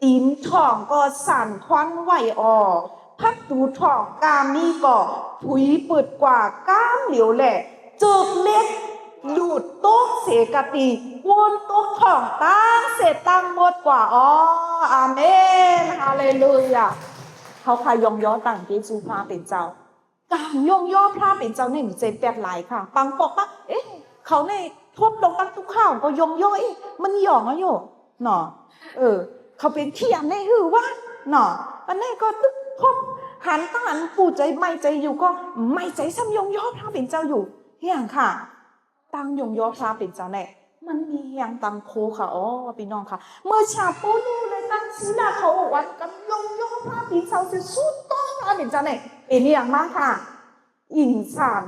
ຕີນທ້ອງກໍສັ່ນຄວັນໄຫວອອກ ພັກຕູທ້ອງກາມີກໍຜຸຍປຶດກວ່າກ້າມຫຼຽວແລ ເຈິກເຫຼັກຫຼຸດຕົກເສກະຕີ ຄົນຕົກທ້ອງຕ່າງເສດຕ່າງໝົດກວ່າ ອໍ ອາເມນ ຮາເລລູຢາ ເຮົາຄ່ະຍ້ອງຍໍຕັ້ງເຢຊູພະເປັນເຈົ້າ ການຍ້ອງຍໍພະເປັນເຈົ້ານີ້ມັນເຈັບປວດຫຼາຍຄ່ະ ບາງພວກວ່າ ເອະ ເຂົານີ້ທົນລົງຕັ້ງທຸກຄາວກໍຍ້ອງຍໍ ເອະ ມັນຍ້ອງເອົາຢູ່ເນາະ ເອີ ເຂົາເປັນຂຽນໃນຫືວ່າເນາະ ອັນນີ້ກໍຕຶກພົບຫັນຕັ້ງອັນປູໃຈໄໝ້ໃຈຢູ່ກໍໄໝ້ໃຈຊ້ຳຍ້ອງຍໍພະເປັນເຈົ້າຢູ່ ເຮັດຫຍັງຄ່ະ ຕັ້ງຍ້ອງຍໍພະເປັນເຈົ້າແນ່ ມັນມີແຮງຕັ້ງໂຄຄ່ະ ອໍ ພີ່ນ້ອງຄ່ະ ເມື່ອຊາວເປົາລູ ແລະ ກັບຊີລາເຂົາອອກກັນຍ້ອງຍໍພະເປັນເຈົ້າ ເສຍສູ້ຕ້ອງພະເປັນເຈົ້າແນ່ ເປັນອີ່ຫຍັງມາຄ່ະ ອິງຊານ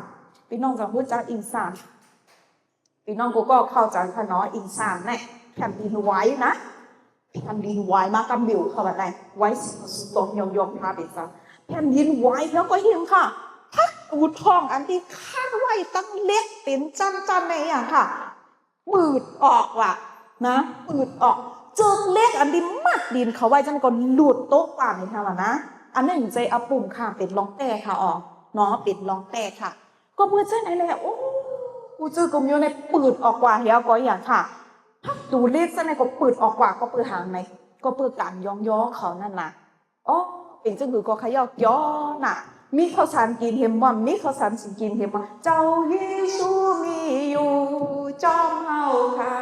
ພີ່ນ້ອງຈະຮູ້ຈັກອິງຊານ ພີ່ນ້ອງກໍເຂົ້າໃຈຄ່ະເນາະ ອິງຊານແນ່ ແຜ່ນດິນໄຫວນະ ແຜ່ນດິນໄຫວມາກັບເບວເຂົາວ່າໄດ້ ໄຫວຊິມາສຸດຕອງຍ້ອງໆພະເປັນເຈົ້າ ແຜ່ນດິນໄຫວແລ້ວກໍເຫັນຄ່ະ ພັກຕູທ້ອງອັນທີ່ຄາດໄວ້ຕັ້ງເຫຼັກເປັນຊັ້ນໆໃນຫຍັງຄ່ະ ປືດອອກວ່ານະ ປືດອອກ ເຈິກເຫຼັກອັນທີ່ມັດດິນເຂົາໄວ້ຈັ່ງໃດກໍຫຼຸດຕົກວ່ານີ້ຄ່ະວ່ານະ ອັນນັ້ນໃຈອາປຸ່ມຄ່ະ ເປັນລອງແຕ້ຄ່ະ ອໍ ເນາະ ເປັນລອງແຕ້ຄ່ະ ກໍເມື່ອຈັ່ງໃດແຫຼະ ໂອ້ ກູເຈີກຳໂຍໃນປືດອອກກວ່າເຮວກໍຫຍັງຄ່ະ ພັກຕູເຫຼັກຊັ້ນໃດກໍປືດອອກກວ່າ ກໍເພື່ອຫາງໃດ ກໍເພື່ອການຍ້ອງຍໍເຂົານັ້ນນະ ອໍ ເປັນຈັ່ງຄືກໍຂະເຍົາະກ່ຽວນະ ມີເຂົ້າສານກິນເຫັນບໍ່ ມີເຂົ້າສານຊິກິນເຫັນບໍ່ ເຈົ້າເຢຊູມີຢູ່ຈອມເຮົາຄ່າ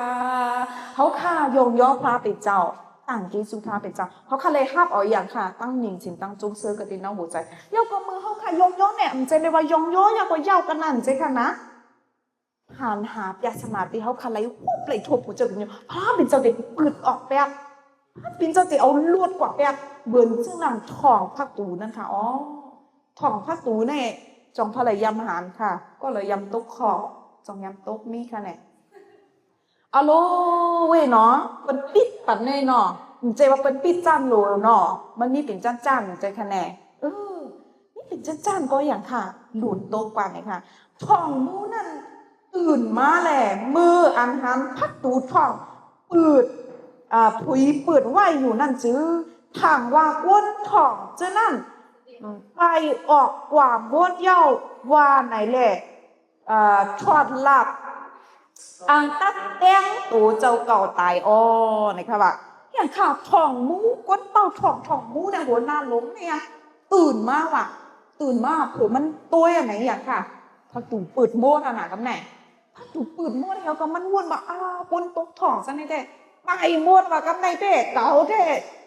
ເຮົາຄ່າຍ້ອງຍໍພະເປັນເຈົ້າ ຕັ້ງເຢຊູພະເປັນເຈົ້າ ເຮົາຄ່າໄດ້ຮັບເອົາຫຍັງຄ່ະ ຕັ້ງໜິງສິນ ຕັ້ງຈຸ້ງເຊີກະຕິນນຳຫົວໃຈ ແລ້ວກໍເມື່ອເຮົາຄ່າຍ້ອງຍໍແນ່ ມັນຈະໄດ້ວ່າຍ້ອງຍໍຫຍັງກໍເຍົາກັນນັ້ນຈັ່ງຊີ້ຄ່ະນະ ຫັນຫາປຽສນາທີ່ເຮົາຄາໄລຮູບໄລທົບຫົວໃຈກັນຢູ່ ພະເປັນເຈົ້າໄດ້ປືດອອກແປບ ພະເປັນເຈົ້າໄດ້ເອົາຫຼວດກວ່າແປບ ເບິ່ງເຊິ່ງນຳທ້ອງພະຕູນັ້ນຄ່ະ ອໍ ທ້ອງພະຕູນີ້ ຈອງພະລະຍາມຫັນຄ່ະ ກໍລະຍາມຕົກເຄາະ ຈອງຍາມຕົກມີຄ່ະແນ່ ອາໂລເວເນາະ ເພິ່ນປິດປານນີ້ເນາະ ບໍ່ໃຈວ່າເພິ່ນປິດຈ້ານໂຫຼເນາະ ມັນມີເປັນຈ້ານໆ ໃຈຄ່ະແນ່ ເອີ ມີເປັນຈ້ານໆ ກໍຫຍັງຄ່ະ ຫຼຸດຕົກກວ່ານີ້ຄ່ະ ທ້ອງໝູນັ້ນ ຕື່ນມາແລ ເມື່ອອັນຫັນພັກຕູທ້ອງປືດ ອາ ຜຸຍປືດໄວ້ຢູ່ນັ້ນຈື່ ຖ້າງວ່າຄົນທ້ອງເຈົ້ານັ້ນ ໄປອອກກວ່າໝົດແລ້ວວ່າໃນແລ ອາ ທອດລາບ ອັງຕັດແຕ່ງໂຕເຈົ້າເກົ່າຕາຍ ອໍ ນີ້ຄ່ະວ່າ ຫຍັງຄ່ະ ທ້ອງໝູ ຄົນເປົ່າທ້ອງ ທ້ອງໝູໃນຫົວໜ້າລົມນີ້ ຕື່ນມາວ່າ ຕື່ນມາ ເຜື່ອມັນໂຕຍອັນໃດຫຍັງຄ່ະ ພັກຕູປືດໝົດຫັ້ນນະ ກຳແໜ່ ພັກຕູປືດໝົດແລ້ວກໍມັນວົນວ່າ ອ້າ ຄົນຕົກທ້ອງຊັ້ນໃດແທ້ ໄປໝົດວ່າ ກຳໃດແທ້ ເກົາແທ້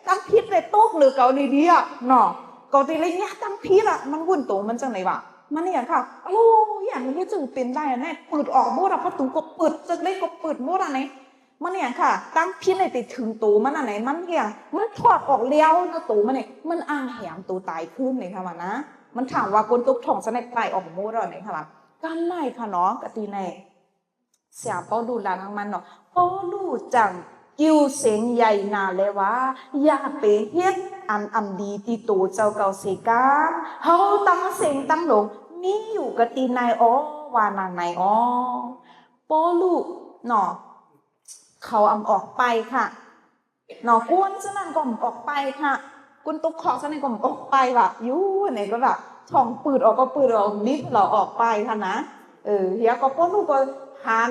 ຕັ້ງຜິດແທ້ ຕົກເຫຼືອເກົານີ້ເດຍເນາະ ກໍໄດ້ລະຍະຕັ້ງຜິດລະ ມັນວຸ້ນໂຕມັນຈັ່ງໃດວະ ມັນອີ່ຫຍັງຄ່ະ ໂອ້ ອີ່ຫຍັງມັນຄືຈຶ່ງເປັນໄດ້ແນ່ ປືດອອກໝົດອະ ປະຕູກໍເປີດ ເຊິ່ງໄດ້ກໍເປີດໝົດອະນີ້ ມັນອີ່ຫຍັງຄ່ະ ຕັ້ງຜິດໃຫ້ໄປເຖິງໂຕມັນອັນໃດ ມັນອີ່ຫຍັງ ມັນຖອດອອກແລ້ວເນາະ ໂຕມັນນີ້ ມັນອ້າງແຫມໂຕຕາຍຄືນນີ້ຄ່ະວ່ານະ ມັນຖາມວ່າຄົນຕົກທ້ອງຊັ້ນໃດໄປອອກໝົດແລ້ວນີ້ຄ່ະວ່າ ການໄລ່ຄ່ະເນາະ ກະຕິໃນ ສຽງເປົາດູດລານທາງມັນເນາະ ເປົາລູຈັ່ງກິ້ວເສັງໃຫຍ່ໜາແລວ່າ ຢ່າໄປເຮັດອັນອຳດີຕິໂຕເຈົ້າເກົ່າເສກາ ເຮົາທັງເສັງທັງຫຼົງ ມີຢູ່ກະຕິໃນອໍ ວ່ານາງໃນອໍ ເປົາລູເນາະ ເຂົາອຳອອກໄປຄ່ະ ເນາະ ຄົນເຫຼົ່ານັ້ນກໍອອກໄປຄ່ະ ຄົນຕົກເຄາະເຫຼົ່ານັ້ນກໍອອກໄປວ່າ ຢູ່ໃນກໍວ່າ ທ້ອງປືດອອກກໍປືດອອກ ມີເຂົາອອກໄປຫັ້ນນະ. ເອີ ເຮົາກໍ ເປົາລູກໍຫັນ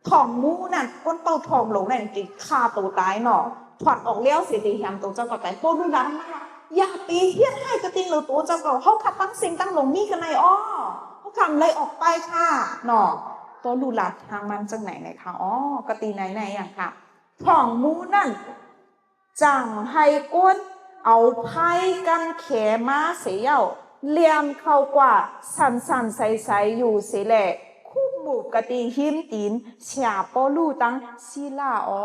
ທ້ອງໝູນັ້ນ ຄົນເປົ່າທ້ອງຫຼົງນັ້ນ ຊິຂ້າໂຕຕາຍເນາະ ຖອດອອກແລ້ວຊິໄດ້ແຮມໂຕເຈົ້າກໍຕາຍ. ເປົາລູລາທັງມາ ຢ່າໄປເຮັດຮ້າຍກະຕິງເລີຍໂຕເຈົ້າກໍ ເຮົາຂ້າຕັ້ງເສັງຕັ້ງຫຼົງມີກັນໃນອໍ ເຮົາຂ້າໄລ່ອອກໄປຄ່ະເນາະ. ເປົາລູລາທັງມາຈັ່ງໃດນະຄ່ະ ອໍ ກະຕິໃນໃນຫຍັງຄ່ະ ທ້ອງໝູນັ້ນ ຈັ່ງໃຫ້ຄົນເອົາໄພກັນແຂມາເສຍເຍົາ ແລ່ນເຂົ້າກວ່າ ສັນໆໄສໆຢູ່ເສແລ ຄຸບໝູກກະຕິຫິມຕີນ ເຊຍເປົາລູທັງຊີລາ. ອໍ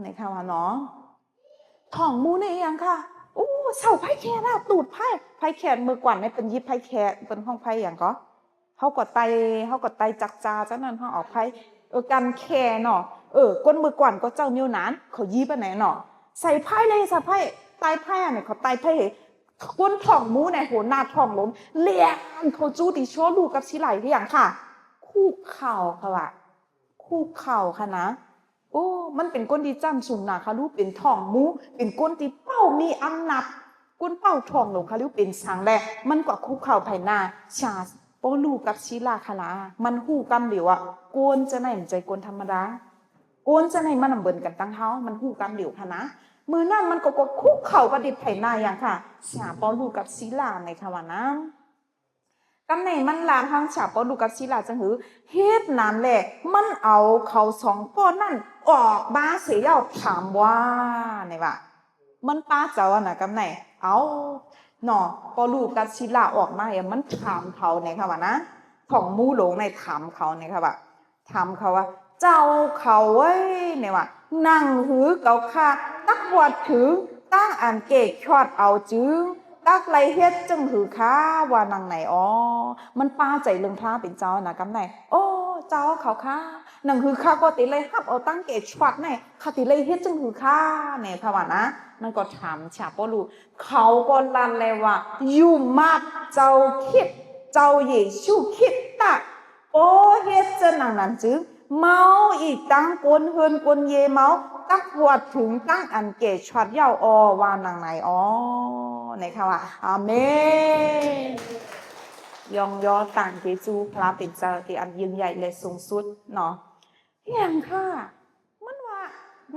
ໃນຄຳວ່າເນາະ ທ້ອງໝູນີ້ອີ່ຫຍັງຄ່ະ ໂອ້ ເສົາໄຟແຂດອະ ຕູດໄຟ ໄຟແຂດ ເມື່ອກ່ອນນີ້ເພິ່ນຢິບໄຟແຂດ ເພິ່ນຮ້ອງໄຟຫຍັງກໍ ເຮົາກໍໄຕ່ ເຮົາກໍໄຕ່ຈັກຈາຈັ່ງນັ້ນ ເຮົາເອົາໄຟ ເອີ ກັນແຂເນາະ. ເອີ ຄົນເມື່ອກ່ອນກໍເຈົ້າແນວນັ້ນ ເຂົາຍິບອັນໃດເນາະ ໃສ່ໄຟເລີຍ ໃສ່ໄຟ ໄຕ່ໄຟອັນນີ້ ເຂົາໄຕ່ໄຟ ຄົນທ້ອງໝູໃນຫົວໜ້າທ້ອງຫຼົງ ແລ່ນເຂົ້າຈູ້ຕິໂຊລູກັບຊີລາ ເຮັດຫຍັງຄ່ະ ຄຸກເຂົ່າ ເຂົາວ່າ ຄຸກເຂົ່າຄ່ະນະ. ໂອ້ ມັນເປັນຄົນທີ່ຊັ້ນສູງໜາຄ່ະ ຫຼືເປັນທ້ອງໝູ ເປັນຄົນທີ່ເປົ້າມີອຳນາດ ຄົນເປົ້າທ້ອງຫຼົງຄ່ະ ຫຼືເປັນສັງແລະ ມັນກໍຄຸກເຂົ່າໃສ່ໜ້າ ເຊຍເປົາລູກັບຊີລາຄ່ະລະ. ມັນຮູ້ກຳດຽວວ່າ ຄົນຈັ່ງໃດມັນບໍ່ໃຊ່ຄົນທຳມະດາ ຄົນຈັ່ງໃດມັນນຳເບິ່ງກັນຕັ້ງເຮົາ ມັນຮູ້ກຳດຽວຄ່ະນະ. ມື້ນັ້ນມັນກໍ ກໍຄຸກເຂົ່າປະດິດໃສ່ໜ້າຫຍັງຄ່ະ ເຊຍເປົາລູກັບຊີລາ ໃນຄຳວ່ານະ ກຳໃນມັນລາທາງເຊຍເປົາລູກັບຊີລາຈັ່ງຫື ເຮັດນັ້ນແຫຼະ ມັນເອົາເຂົາສອງຄົນນັ້ນອອກມາເສຍເຍົາ ຖາມວ່າ ໃນວ່າ ມັນປາເຈົ້າຫັ້ນນະ ກຳໃນ ເອົາ ເນາະ ເປົາລູກັບຊີລາອອກມາ ມັນຖາມເຂົາ ໃນຄຳວ່ານະ ຂອງໝູຫຼົງໃນ ຖາມເຂົາ ໃນຄຳວ່າ ຖາມເຂົາວ່າ ເຈົ້າເຂົາເອີຍ ແນວວ່າ ໜັງຫືເຂົາຂ້າ ຕັກຮອດເຖິງຕັ້ງອັນແກ່ຊອດເອົາຈຶ່ງ ຕັກໄລ່ເຮັດຈັ່ງຫືຄະ ວ່າໜັງໃນ. ອໍ ມັນປາໃຈເລື່ອງພະເປັນເຈົ້ານະ ກຳໃນ ໂອ້ ເຈົ້າເຂົາຂ້າ ໜັງຫືຂ້າກໍຕິໄລ່ຮັບເອົາຕັ້ງແກ່ຊອດໃນ ຂ້າຕິໄລ່ເຮັດຈັ່ງຫືຄະ ແນວຄຳວ່ານະ ມັນກໍຖາມເຊຍເປົາລູ ເຂົາກໍລັດແລະວ່າ ຢູ່ໝັດເຈົ້າຄຣິດ ເຈົ້າເຢຊູຄຣິດຕະ ໂອ້ ເຮັດຈັ່ງໜັງນັ້ນຈຶ່ງ ເມົາອີກຕັ້ງກົ້ນເຮືອນກົ້ນເຢເມົາ ຕັກຮອດເຖິງຕັ້ງອັນແກ່ຊອດເຍົາ ອໍ ວ່າໜັງໃນ. ອໍ ໃນຄຳວ່າ ອາເມນ ຍ້ອງຍໍຕັ້ງເຢຊູພະເປັນເຈົ້າທີ່ອັນຍິ່ງໃຫຍ່ ແລະ ສູງສຸດເນາະ. ອີຫຍັງຄ່ະ ມັນວ່າ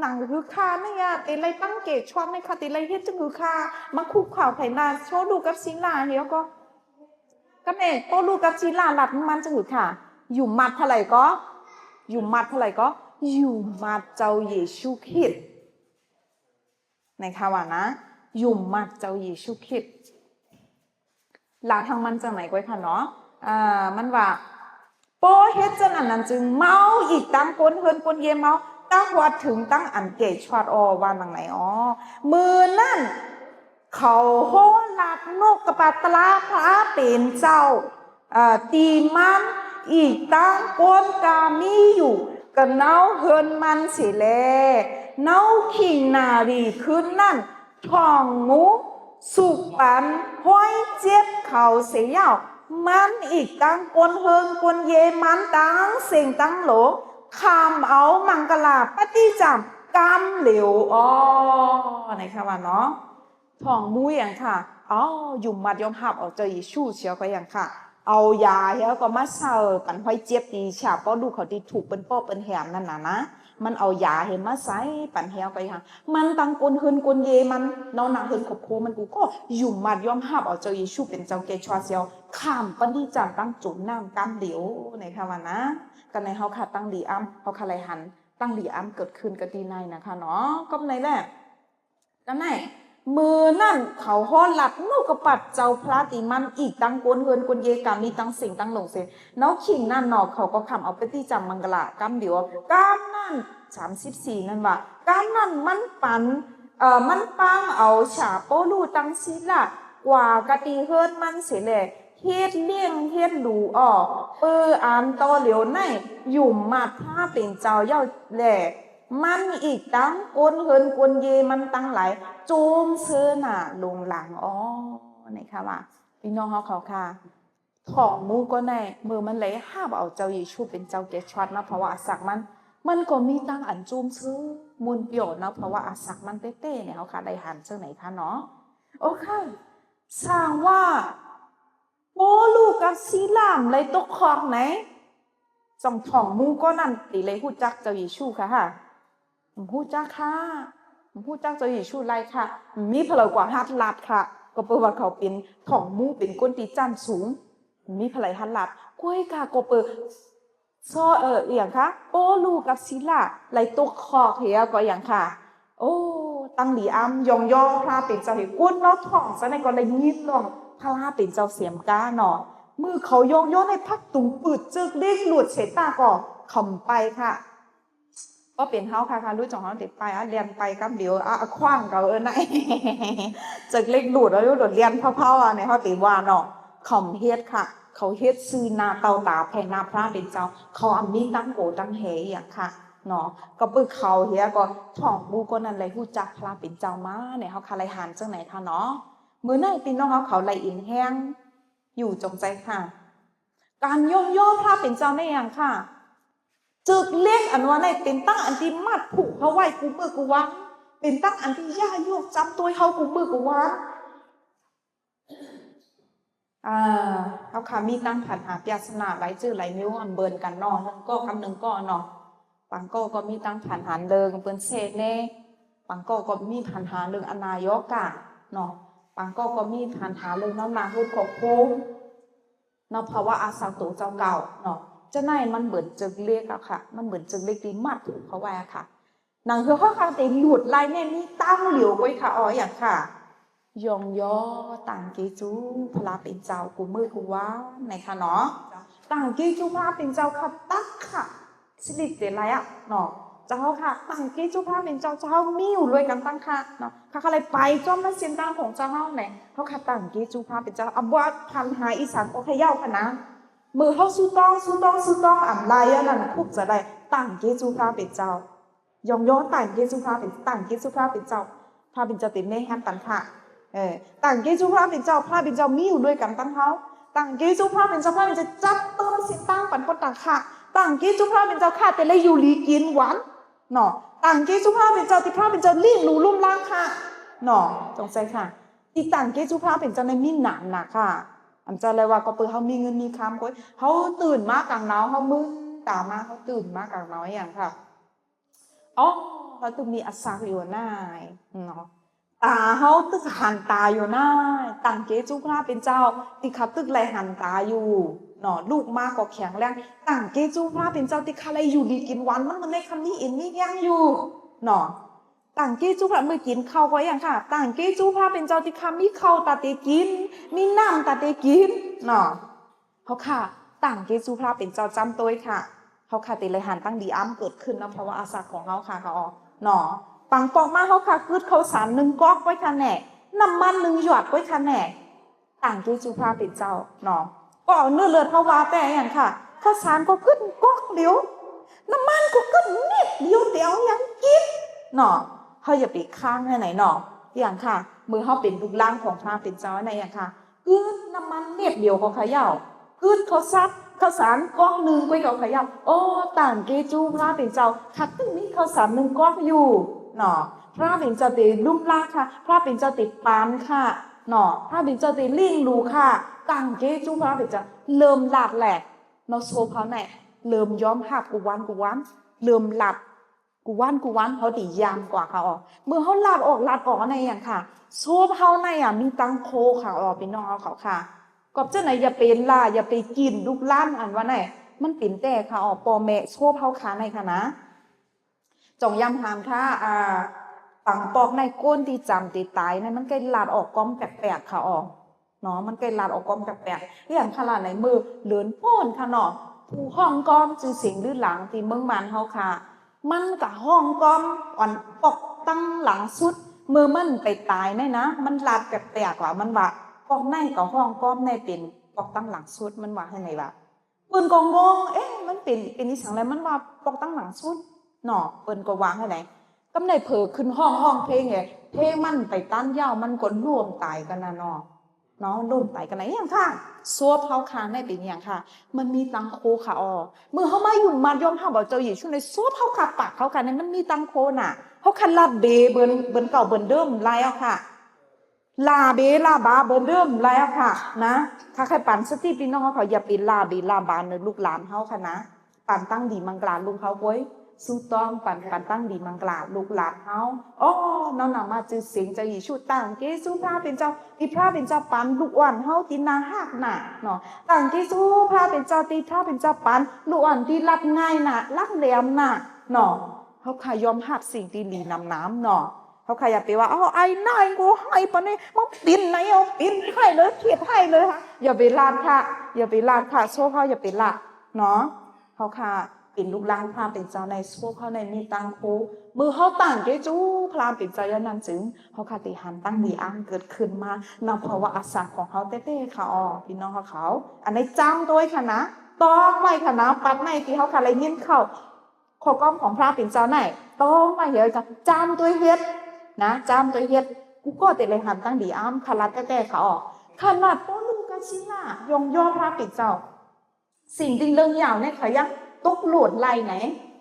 ໜັງຫືຂ້ານີ້ອະ ຕິໄລ່ຕັ້ງແກ່ຊອດໃນ ຂ້າຕິໄລ່ເຮັດຈັ່ງຫືຂ້າ ມາຄຸກເຂົ່າໃສ່ໜ້າໂຊລູກັບຊີລາ ແລ້ວກໍ ກຳແນໂຕລູກັບຊີລາລັດມັນຈັ່ງຫືຄ່ະ ຢູ່ໝັດເທົ່າໃດກໍ ຢູ່ໝັດເທົ່າໃດກໍ ຢູ່ໝັດເຈົ້າເຢຊູຄຣິດ ໃນຄຳວ່ານະ ຢູ່ໝັດເຈົ້າເຢຊູຄຣິດ ລາທາງມັນຈັ່ງໃດກໍໄດ້ຄ່ະເນາະ ອ່າ ມັນວ່າ ໂປ້ເຮັດຈັ່ງນັ້ນນັ້ນຈຶ່ງ ເມົາອີກຕັ້ງກົ້ນເຮືອນກົ້ນເຢເມົາ ຕາຮອດເຖິງຕັ້ງອັນແກ່ຊອດ ອໍ ວ່າໜັງໃນ. ອໍ ມື້ນັ້ນ ເຂົາໂຫ່ລາດນົກກະປາຕະລາພະເປັນເຈົ້າ ເອີ ຕີມັນ ອີກຕັ້ງກົ້ນກາມີຢູ່ກະເນົາເຮືອນມັນເສແລ ເນົາຂິງນາລີຄືນນັ້ນ ທ້ອງໝູ ສຸກປັນຮອຍເຈັບເຂົາເສຍເຍົາ ມັນອີກຕັ້ງກົ້ນເຮືອນກົ້ນເຢມັນ ຕັ້ງເສັງຕັ້ງໂຫຼ ຂ້າມເອົາມັງກະລາປະຕິຈຳກຳຫຼຽວ. ອໍ ໃນຄຳວ່າເນາະ ທ້ອງໝູຫຍັງຄ່ະ ເອົາ ຢຸ່ມມັດຍອມຮັບເອົາເຈົ້າເຢຊູ ເສຍກໍຫຍັງຄ່ະ ເອົາຢາແລ້ວກໍມາໃສ່ປັນຮອຍເຈັບທີ່ຊາວເປົາລູເຂົາທີ່ຖືກເປັນເປາະເປັນແຫມນັ້ນນະ ນະ ມັນເອົາຢາໃຫ້ມາໃສ່ປັນແຮວກໍຍັງ ມັນຕັ້ງກົ້ນເຮືອນກົ້ນເຢມັນເນາະ ໜ້າເຮືອນຄອບຄົວມັນ ກູກໍຢຸ່ມມັດຍອມຮັບເອົາເຈົ້າເຢຊູເປັນເຈົ້າແກ່ຊອດ ເສຍຂ້າມປະນິຈຈັງຕັ້ງຈົມນ້ຳກຳຫຼຽວ ໃນຄຳວ່ານະ ກະໃນເຮົາຂາດຕັ້ງດີອຳ ເຮົາຂາດໄລຫັນຕັ້ງດີອຳເກີດຂຶ້ນກະຕີໃນນະຄະເນາະ ກຳໃນແຫຼະ ກຳໃນ ມື້ນັ້ນເຂົາຮອດລັດນົກກະປັດເຈົ້າພະຕິມັນ ອີກຕັ້ງກົ້ນເຮືອນກົ້ນເຢກາມີຕັ້ງເສັງຕັ້ງໂຫຼງເສ ເນາະ ຂິງນັ້ນເນາະ ເຂົາກໍຄຳເອົາປະຕິຈຳມັງກະລາກຳດຽວ ກຳນັ້ນ ສາມສິບສີ່ ນັ້ນວ່າ ກຳນັ້ນມັນປັນ ເອີ ມັນປາງເອົາຊາວເປົາລູທັງຊີລາ ກວ່າກະຕິເຮືອນມັນເສແລ ເຮັດລ້ຽງເຮັດດູອອກ ເປີອັນຕໍ່ຫຼຽວໃນ ຢຸ່ມມັດພະເປັນເຈົ້າເຍົາແລ ມັນອີກຕັ້ງກົ້ນເຮືອນກົ້ນເຢມັນທັງຫຼາຍ ໂຈມເຊີໜ້າລົງຫຼັງ. ອໍ ໃນຄຳວ່າ ພີ່ນ້ອງເຮົາເຂົາຄ່ະ ທ້ອງໝູກໍໄດ້ ເມື່ອມັນໄດ້ຮັບເອົາເຈົ້າເຢຊູເປັນເຈົ້າແກ່ຊອດເນາະ ເພາະວ່າສັກມັນ ມັນກໍມີຕັ້ງອັນໂຈມເຊີ ໝູນປ່ຽວເນາະ ເພາະວ່າອາສັກມັນເຕ້ໆ ເນາະ ເຮົາກະໄດ້ຫັນຈັ່ງໃດຄະເນາະ. ໂອເຄ ສ້າງວ່າ ໂປລູກັບຊີລາໄດ້ຕົກຄອກໃນ ສອງທ້ອງໝູ່ກ່ອນນັ້ນ ຕິໄດ້ຮູ້ຈັກເຈົ້າເຢຊູຄະ? ບໍ່ຮູ້ຈັກຄະ ບໍ່ຮູ້ຈັກເຈົ້າເຢຊູຫຼາຍຄະ. ມີໃຜກວ່າຮັດລາດຄະ ກໍເປີວ່າເຂົາເປັນທ້ອງໝູ່ ເປັນຄົນທີ່ຊັ້ນສູງ ມີໃຜຮັດລາດ ກ້ວຍກະກໍເປີ ຊໍ ເອີ ອີ່ຫຍັງຄະ ໂປລູກັບຊີລາໄດ້ຕົກຄອກເຮຍກໍຫຍັງຄະ. ໂອ້ ຕັ້ງດີອຳ ຍ້ອງຍໍພະເປັນເຈົ້າເຮຍ ຄົນເນາະ ທ້ອງຊັ້ນໃດກໍໄດ້ຍິນເລື່ອງພະເປັນເຈົ້າເສມກາເນາະ. ມື້ເຂົາຍ້ອງຍໍໃນພັກຕຸງປືດ ເຈີກເຫຼັກຫຼວດເສຕາກໍຄຳໄປຄະ. ບໍ່ເປັນເຮົາຄະ ຄະ ລູກຈອງເຮົາຕິໄປ ອາ ແລ່ນໄປກຳດຽວ ອາ ອາ ຂວ້າງເຂົາເອີ້ນນະ ເຈີກເຫຼັກຫຼວດ ອາ ໂດດລຽນເຜົາໆ ອາ ໃນເຮົາຕິວ່າເນາະ. ເຂົາເຮັດຄະ ເຂົາເຮັດຊື່ໜ້າເຕົ້າຕາແຜ່ນາພະເປັນເຈົ້າ ເຂົາອາ ມີຕັ້ງໂກຕັ້ງແຮອີ່ຫຍັງຄະເນາະ. ກໍເປີເຂົາເຮຍກໍທ້ອງໝູ່ກ່ອນນັ້ນໄດ້ຮູ້ຈັກພະເປັນເຈົ້າມາ ໃນເຮົາຄະໄດ້ຫັນຈັ່ງໃດຄະເນາະ. ມື້ໃນພີ່ນ້ອງເຮົາເຂົາໄດ້ອິນແຮງຢູ່ ຈົ່ງໃຈຄະ ການຍ້ອງຍໍພະເປັນເຈົ້າໃນຫຍັງຄະ ເຈີກເຫຼັກອັນວ່າໃນ ເປັນຕັ້ງອັນທີ່ມັດຜູກເຮົາໄວ້ຄູ່ມື້ຄູ່ວັນ ເປັນຕັ້ງອັນທີ່ຢາກຢູ່ຈຳໂຕຍເຮົາຄູ່ມື້ຄູ່ວັນ. ອາ ເຮົາຄະມີຕັ້ງພັນຫາປຽສນາຫຼາຍຈື່ຫຼາຍມີວ ອຳເບິ່ນກັນເນາະ ໜຶ່ງກໍກັບໜຶ່ງກໍເນາະ. ບາງກໍກໍມີຕັ້ງພັນຫາເລື່ອງເພິ່ນເສດແນ່ ບາງກໍກໍມີພັນຫາເລື່ອງອະນາຍົກການເນາະ ບາງກໍກໍມີພັນຫາເລື່ອງນ້ຳໜັກລົດຂອງໂຄງ ເນາະ ເພາະວ່າອາສັກໂຕເຈົ້າເກົ່າເນາະ. ຈະໄດ້ມັນເໝືອນເຈີກເຫຼັກອະຄະ ມັນເໝືອນເຈີກເຫຼັກທີ່ມັດຜູກເຂົາໄວ້ອະຄະ. ໜັງເຮືອເຮົາຄະເຕັມຫຼວດລາຍແນ່ມີຕັ້ງດຽວກ້ວຍຄະ ອອ ຫຍັງຄະ ຍ້ອງຍໍຕັ້ງເກຈູພະເປັນເຈົ້າຄູ່ມື້ຄູ່ວັນໃນຄະເນາະ. ຕັ້ງເກຈູພະເປັນເຈົ້າຄະ ຕັກຄະ ຊິລິເຕໄລອະເນາະ ເຈົ້າເຮົາຄະ ຕັ້ງເກຈູພະເປັນເຈົ້າ ເຈົ້າເຮົາມີຢູ່ດ້ວຍກັນຕັ້ງຄະເນາະ. ເຮົາຄະໄດ້ໄປຈອມໃນເສັ້ນທາງຂອງເຈົ້າເຮົາແນ່ ເຮົາຄະຕັ້ງເກຈູພະເປັນເຈົ້າ ອຳບໍ່ວ່າພັນຫາອີ່ສັງກໍຂະເຍົາຄະນະ. ມື້ເຮົາສູ້ຕ້ອງ ສູ້ຕ້ອງ ສູ້ຕ້ອງ ອຳໄລອັນນັ້ນ ຄຸກຈະໄດ້ ຕັ້ງເກຈູພະເປັນເຈົ້າ ຍ້ອງຍໍຕັ້ງເກຊູພະເປັນ ຕັ້ງເກຊູພະເປັນເຈົ້າ ພະເປັນເຈົ້າເຕັມແນແຮມຕັນຄະ. ເອີ ຕັ້ງເກຊູພະເປັນເຈົ້າ ພະເປັນເຈົ້າມີຢູ່ດ້ວຍກັນຕັ້ງເຮົາ ຕັ້ງເກຊູພະເປັນເຈົ້າ ພະເປັນເຈົ້າຈັດເຕີມເສັ້ນທາງປັນຄົນຕ່າງຄະ ຕັ້ງເກຊູພະເປັນເຈົ້າ ຄະແຕ່ໄດ້ຢູ່ດີກິນຫວານເນາະ ຕັ້ງເກຊູພະເປັນເຈົ້າ ທີ່ພະເປັນເຈົ້າລ້ຽງດູລຸມລ້າງຄະເນາະ. ຈົ່ງໃຈຄະ ທີ່ຕັ້ງເກຊູພະເປັນເຈົ້າໃນມີໜານນະຄະ ອຳເຈົ້າແລວ່າກໍເປີເຮົາມີເງິນມີຄຳ ໂອ້ຍ ເຮົາຕື່ນມາກາງໜາວ ເຮົາມືນຕາມາ ເຮົາຕື່ນມາກາງໜາວອີ່ຫຍັງຄະ ອໍ ເຮົາຕຶກມີອາສັກຢູ່ນາຍເນາະ ຕາເຮົາຕຶກຫັນຕາຢູ່ນາຍ ຕັ້ງເກຊູພະເປັນເຈົ້າ ທີ່ຂ້າຕຶກໄດ້ຫັນຕາຢູ່ເນາະ ລູກມາກໍແຂງແຮງ ຕັ້ງເກຊູພະເປັນເຈົ້າ ທີ່ຂ້າໄດ້ຢູ່ດີກິນຫວານ ມັນເໝືອນໃນຂ້າມີເອັນມີຫຍັງຢູ່ເນາະ ຕັ້ງເກຊູພະ ມື້ກິນເຂົ້າກໍຫຍັງຄະ ຕັ້ງເກຊູພະເປັນເຈົ້າ ທີ່ຂ້າມີເຂົ້າຕາເຕກິນ ມີນ້ຳຕາເຕກິນເນາະ. ເຮົາຄະຕັ້ງເກຊູພະເປັນເຈົ້າຈຳໂຕຍຄະ ເຮົາຄະເຕໄລຫັນຕັ້ງດີອຳເກີດຂຶ້ນນຳພາວະອາສັກຂອງເຮົາຄະ ເຮົາເນາະ ປັງປອກມາເຮົາຄະກຶດເຂົ້າສານໜຶ່ງກອກໄວ້ຄະແນ່ ນ້ຳມັນໜຶ່ງຢອດໄວ້ຄະແນ່ ຕັ້ງເກຊູພະເປັນເຈົ້າເນາະ ກໍເນື້ອເລືອດເຮົາວ່າແຕ່ຫຍັງຄະ ເຂົ້າສານກໍກຶດກອກດຽວ ນ້ຳມັນກໍກຶດນິດດຽວ ແຕ່ເອົາຫຍັງກິນເນາະ ເຮົາຢ່າໄປຄ້າງໃຫ້ໄນເນາະ ຫຍັງຄະ ເມື່ອເຮົາເປັນລູກຫຼານຂອງພະເປັນເຈົ້າໃນຫຍັງຄະ ກືດນ້ຳມັນເມັດດຽວກໍຂະເຍົາ ກືດເຂົ້າສັບ ເຂົ້າສານກອກໜຶ່ງກໍເຂົ້າຂະເຍົາ ໂອ້ ຕັ້ງເກຊູພະເປັນເຈົ້າ ຄັນມີເຂົ້າສານໜຶ່ງກອກຢູ່ເນາະ ພະເປັນເຈົ້າເຕລຸມລາຄະ ພະເປັນເຈົ້າເຕປານຄະເນາະ ພະເປັນເຈົ້າເຕລ້ຽງດູຄະ ຕັ້ງເກຊູພະເປັນເຈົ້າ ເລີ່ມລາດແຫຼກເນາະ ໂຊບເຮົາແນ່ ເລີ່ມຍອມຮັບກູວັນກູວັນ ເລີ່ມລາດ ກູວັນກູວັນ ເຮົາຕິຍາມກວ່າເຂົາອອກ ເມື່ອເຮົາລາດອອກລາດອອກໃນຫຍັງຄະ ໂຊບເຮົາໃນອະມີຕັງໂຄຂະອອກ ພີ່ນ້ອງເຮົາເຂົາຄະ ກອບຈັ່ງໃດຢ່າໄປລາ ຢ່າໄປກິນລູກຫຼານອັນວ່າໃນ ມັນເປັນແຕ່ຂະອອກ ພໍ່ແມ່ໂຊບເຮົາຄະໃນຄະນະ ຈົ່ງຢາມຮາມຄະ ອາ ປັງປອກໃນ ໂກນທີ່ຈຳຕິຕາຍໃນ ມັນໄກລາດອອກກອມແປກໆຂະອອກ ເນາະ ມັນໄກລາດອອກກອມແປກໆ ອີ່ຫຍັງຄະລະ ໃນມື້ເລີນໂພນຄະເນາະ ຜູ້ຮ້ອງກອມຊື່ສຽງລືຫຼາງທີ່ເມືອງບ້ານເຮົາຄະ ມັນກະຮ້ອງກອມອັນປອກຕັ້ງຫຼັງສຸດ ເມື່ອມັນໄປຕາຍໃນນະ ມັນລາດແປກໆວ່າ ມັນວ່າປອກໃນກໍຮ້ອງກອມໃນເປັນປອກຕັ້ງຫຼັງສຸດ ມັນວ່າຈັ່ງໃດວະ ເພິ່ນກໍງົງ ເອະ ມັນເປັນ ເປັນອີ່ຫຍັງແລະ ມັນວ່າປອກຕັ້ງຫຼັງສຸດເນາະ ເພິ່ນກໍວ່າຈັ່ງໃດ ກຳໄດ້ເຜີຂຶ້ນຮ້ອງ ຮ້ອງເພງເດ ເພງມັນໄປຕັນຍາວ ມັນກໍລວມຕາຍກັນນະເນາະ. ເນາະ ລົ້ມຕາຍກັນໄດ້ຫຍັງຄະ? ສົບເຮົາຄະໃນເປັນຫຍັງຄະ? ມັນມີຕັງໂຄຄະອໍ. ເມື່ອເຮົາມາຢຸ່ມໝັດຍອມຮັບເອົາເຈົ້າເຢຊູໃນສົບເຮົາຄະ ປາກເຮົາຄະໃນມັນມີຕັງໂຄນະ. ເຮົາຄະລາເບເບີນ ເບີນເກົ່າເບີນເດີມຫຼາຍເອົາຄະ. ລາເບລາບາເບີນເດີມຫຼາຍເອົາຄະນະ. ຄະ ຄະ ປັນສະຕິພີ່ນ້ອງເຮົາຄະ ຢ່າໄປລາເບລາບາໃນລູກຫຼານເຮົາຄະນະ. ປັນຕັ້ງດີມັງກະລາລູກເຮົາໂກຍ ສຸຕ້ອງປັນ ປັນຕັ້ງດີມັງກະລາລູກຫຼານເຮົາ. ອໍ ນ້ອມນຳມາຊື່ສຽງເຈົ້າເຢຊູ ຕັ້ງເກຊູພະເປັນເຈົ້າ ທີ່ພະເປັນເຈົ້າປັນລູກອ່ອນເຮົາທີ່ໜ້າຮັກນະເນາະ. ຕັ້ງເກຊູພະເປັນເຈົ້າ ທີ່ພະເປັນເຈົ້າປັນລູກອ່ອນທີ່ລັບງ່າຍນະ ລັບແຫຼມນະເນາະ. ເຮົາຄະຍອມຮັບສິ່ງທີ່ດີນຳນຳເນາະ. ເຮົາຄະຢ່າໄປວ່າ ເອົາ ໄອ້ນາຍກໍໃຫ້ປານນີ້ ມາປິ່ນໃນເອົາ ປິ່ນໃຫ້ເລີຍ ເຮັດໃຫ້ເລີຍ. ຢ່າໄປລາດຄະ ຢ່າໄປລາດຄະ ໂຊເຮົາຢ່າໄປລາດເນາະ. ເຮົາຄະເປັນລູກຫຼານພະເປັນເຈົ້າໃນ ໂຊເຮົາໃນມີຕັງໂຄ. ມື້ເຮົາຕັ້ງເກຊູພະເປັນເຈົ້າຢ່າງນັ້ນຈຶ່ງ ເຮົາຄະໄດ້ຫັນຕັ້ງດີອາມເກີດຂຶ້ນມານຳພາວະອາສາຂອງເຮົາແທ້ໆຄະ. ອໍ ພີ່ນ້ອງເຮົາເຂົາ ອັນໃດຈຳໂຕໄວ້ຄະນະ ຕ້ອງໄວ້ຄະນະ. ບັດໃນທີ່ເຮົາຄະໄດ້ຍິນເຂົ້າ ຂໍ້ຄວາມຂອງພະເປັນເຈົ້າໃນ ຕ້ອງມາເຮັດກະຈຳໂຕເຮັດນະ ຈຳໂຕເຮັດ. ກູກໍເຕໄລຫັນຕັ້ງດີອາມຄະລັດແຕ່ໆຄະອອກ. ຂະໜາດເປົາລູກກັບຊີລາຍ້ອງຍໍພະເປັນເຈົ້າ ສິ່ງທີ່ເລື່ອງຍາວໃນຂະຍັງຕົກໂຫຼດໄຫຼໃນ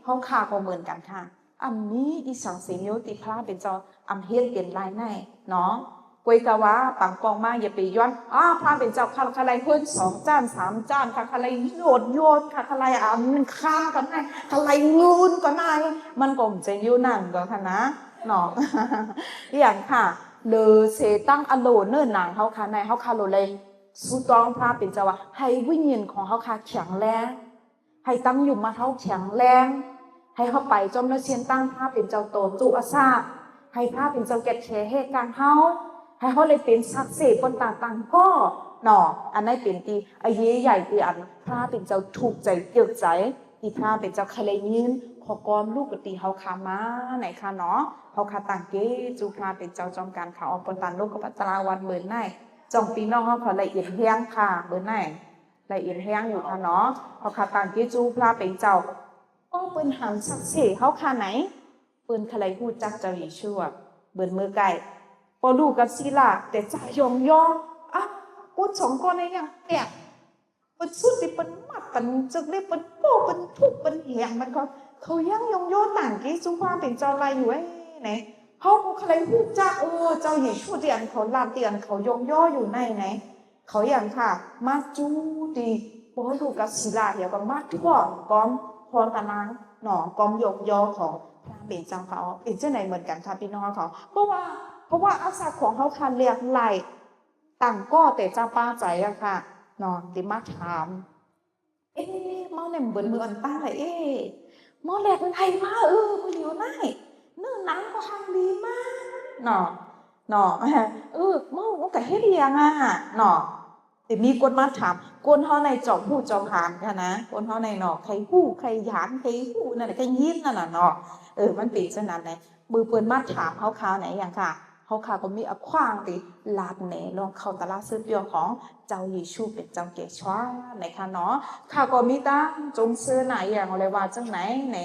ເຮົາຄະກໍເໝືອນກັນຄະ. ອຳມີອີສັງເສໂຍຕິພະເປັນເຈົ້າອຳເຮັດເປັນໄລໃນເນາະ. ກວຍກະວ່າປັງປອງມາຢ່າໄປຍ້ອນ ອາ ພະເປັນເຈົ້າຄະ ຄະໄລເຮືອນສອງຈານສາມຈານ ຄະ ຄະໄລໂຍດໂຍດ ຄະ ຄະໄລອັນຄານກໍໄດ້ ຄະໄລງືນກໍໄດ້ ມັນກໍບໍ່ເປັນຢູ່ນັ້ນກໍຄະນະເນາະ. ອີຫຍັງຄະ ເລີເຊຕັ້ງອະໂລເນີນາງເຮົາຄະໃນ ເຮົາຄະໂລໄລ ສຸຕ້ອງພະເປັນເຈົ້າວ່າ ໃຫ້ວິນຍານຂອງເຮົາຄະແຂງແຮງ ໃຫ້ຕັ້ງຢູ່ມາເຮົາແຂງແຮງ ໃຫ້ເຮົາໄປຈອມນະຊຽນຕັ້ງພະເປັນເຈົ້າໂຕຈຸອາສາ ໃຫ້ພະເປັນເຈົ້າແກ່ແຂເຮດການເຮົາ ໃຫ້ເຮົາໄດ້ເປັນສັກເສປົນຕາຕັງກໍເນາະ. ອັນໃດເປັນທີ່ອາເຍໃຫຍ່ທີ່ອັນພະເປັນເຈົ້າທຸກໃຈເກີກໃຈ ທີ່ພະເປັນເຈົ້າຄະໄລຍິນ ຂໍກອມລູກກະຕິເຮົາຄະມາໃນຄະເນາະ. ເຮົາຄະຕັ້ງເກຈູພະເປັນເຈົ້າຈອມການຄະ ອອກປົນຕາໂລກະປັດຕະລາວັນເບີນໃນ ຈອງພີ່ນ້ອງເຮົາຄະລະອຽນແຮງຄະເບີນໃນ ລະອຽນແຮງຢູ່ຄະເນາະ. ເຮົາຄະຕັ້ງເກຈູພະເປັນເຈົ້າ ກໍເພິ່ນຫັນສັກເສເຮົາຄະໃນ ເພິ່ນຄະໄລຮູ້ຈັກເຈົ້າເຢຊູ ເບິ່ນເມີໃກ້ ເປົາລູກກັບຊີລາ ແຕ່ຈະຍ້ອງຍໍ ອາ ຄົນສອງຄົນໃນຍັງແຕກ ເພິ່ນສຸດທີ່ເພິ່ນມັດກັນ ເຊິ່ງໄດ້ເພິ່ນໂປ້ ເພິ່ນທຸບ ເພິ່ນແຫງ ມັນກໍ ເຂົາຍັງຍ້ອງຍໍຕັ້ງເກຊູພະເປັນເຈົ້າໄລຢູ່ເອີຍໃນ. ເຮົາກໍຄະໄລຮູ້ຈັກ ເອີ ເຈົ້າເຢຊູທີ່ອັນເຂົາລາດ ທີ່ອັນເຂົາຍ້ອງຍໍຢູ່ໃນໃນ ເຂົາຫຍັງຄະ ມາຈູທີ່ເປົາລູກກັບຊີລາ ແລ້ວກໍມາທ້ວງກ່ອມຂໍຕາລາງເນາະ ກ່ອມຍ້ອງຍໍຂອງພະເປັນເຈົ້າເຂົາ ເປັນຈັ່ງໃດເໝືອນກັນຄະພີ່ນ້ອງເຂົາ. ເພາະວ່າ ເພາະວ່າອາສາຂອງເຮົາຄະແຫຼກຫຼາຍ ຕ່າງກໍແຕ່ຈະປາໃຈອະຄະເນາະ ທີ່ມາຖາມ ເອ ເມົາແນມເບິດມື້ອັນຕາຍເອ ເມົາແລກໄດ້ມາ ເອີ ມື້ດຽວໄດ້ ເນື້ອໜັງກໍຮັ່ງດີມາເນາະ ເນາະ ເອີ ເມົາມັນກະເຮັດອີ່ຫຍັງອະເນາະ. ທີ່ມີຄົນມາຖາມ ຄົນເຮົາໃນຈອມຮູ້ຈອມຫານຄະນະ ຄົນເຮົາໃນເນາະ ໃຄ່ຮູ້ໃຄ່ຫານ ໃຄ່ຮູ້ນັ້ນ ໃຄ່ຍິນນັ້ນນະເນາະ. ເອີ ມັນເປັນຈັ່ງນັ້ນແຫຼະ ມື້ເພິ່ນມາຖາມເຮົາຄາວໃນຫຍັງຄະ ເຮົາຄາວກໍມີອາຂວາງຕິລາດແນລອງເຂົ້າຕະຫຼາດເຊີບຢວຂອງເຈົ້າເຢຊູເປັນເຈົ້າແກ່ຊວາໃນຄະເນາະ. ຄາວກໍມີຕັ້ງຈົ່ງເຊີນນາຫຍັງ ແລະວ່າຈັ່ງໃດໃນ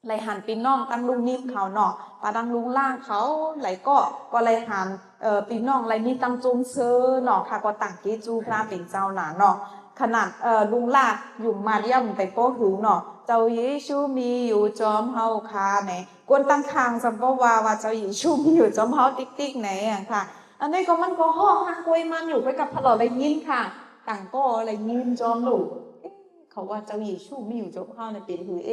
ໄລຫັນພີ່ນ້ອງຕັ້ງລຸງຍິມເຂົາເນາະ ປາດັງລຸງລ່າເຂົາ ໄລກໍ ກໍໄລຫັນ ເອີ ພີ່ນ້ອງໄລມີຕັ້ງຈົ່ງເຊີນເນາະ. ຄາວກໍຕັ້ງເກຈູພະເປັນເຈົ້ານາເນາະ. ຂະໜາດ ເອີ ລຸງລ່າຢູ່ມາດຽມໄປບໍ່ຫຶງເນາະ ເຈົ້າເຢຊູມີຢູ່ຈອມເຮົາຄາໃນ ຄົນຕັ້ງຂ້າງສຳບໍ່ວ່າ ວ່າເຈົ້າເຢຊູມີຢູ່ຈອມເຮົາຕິກໆ ໃນຫຍັງຄະ. ອັນນີ້ກໍມັນກໍຮ້ອງຮັກກວຍມັນຢູ່ ໄປກັບພະຫຼໍໄລຍິນຄະ ຕ່າງກໍໄລຍິນຈອມລູກ ເອ ເຂົາວ່າເຈົ້າເຢຊູມີຢູ່ຈອມເຮົາໃນເປັນຫືເອ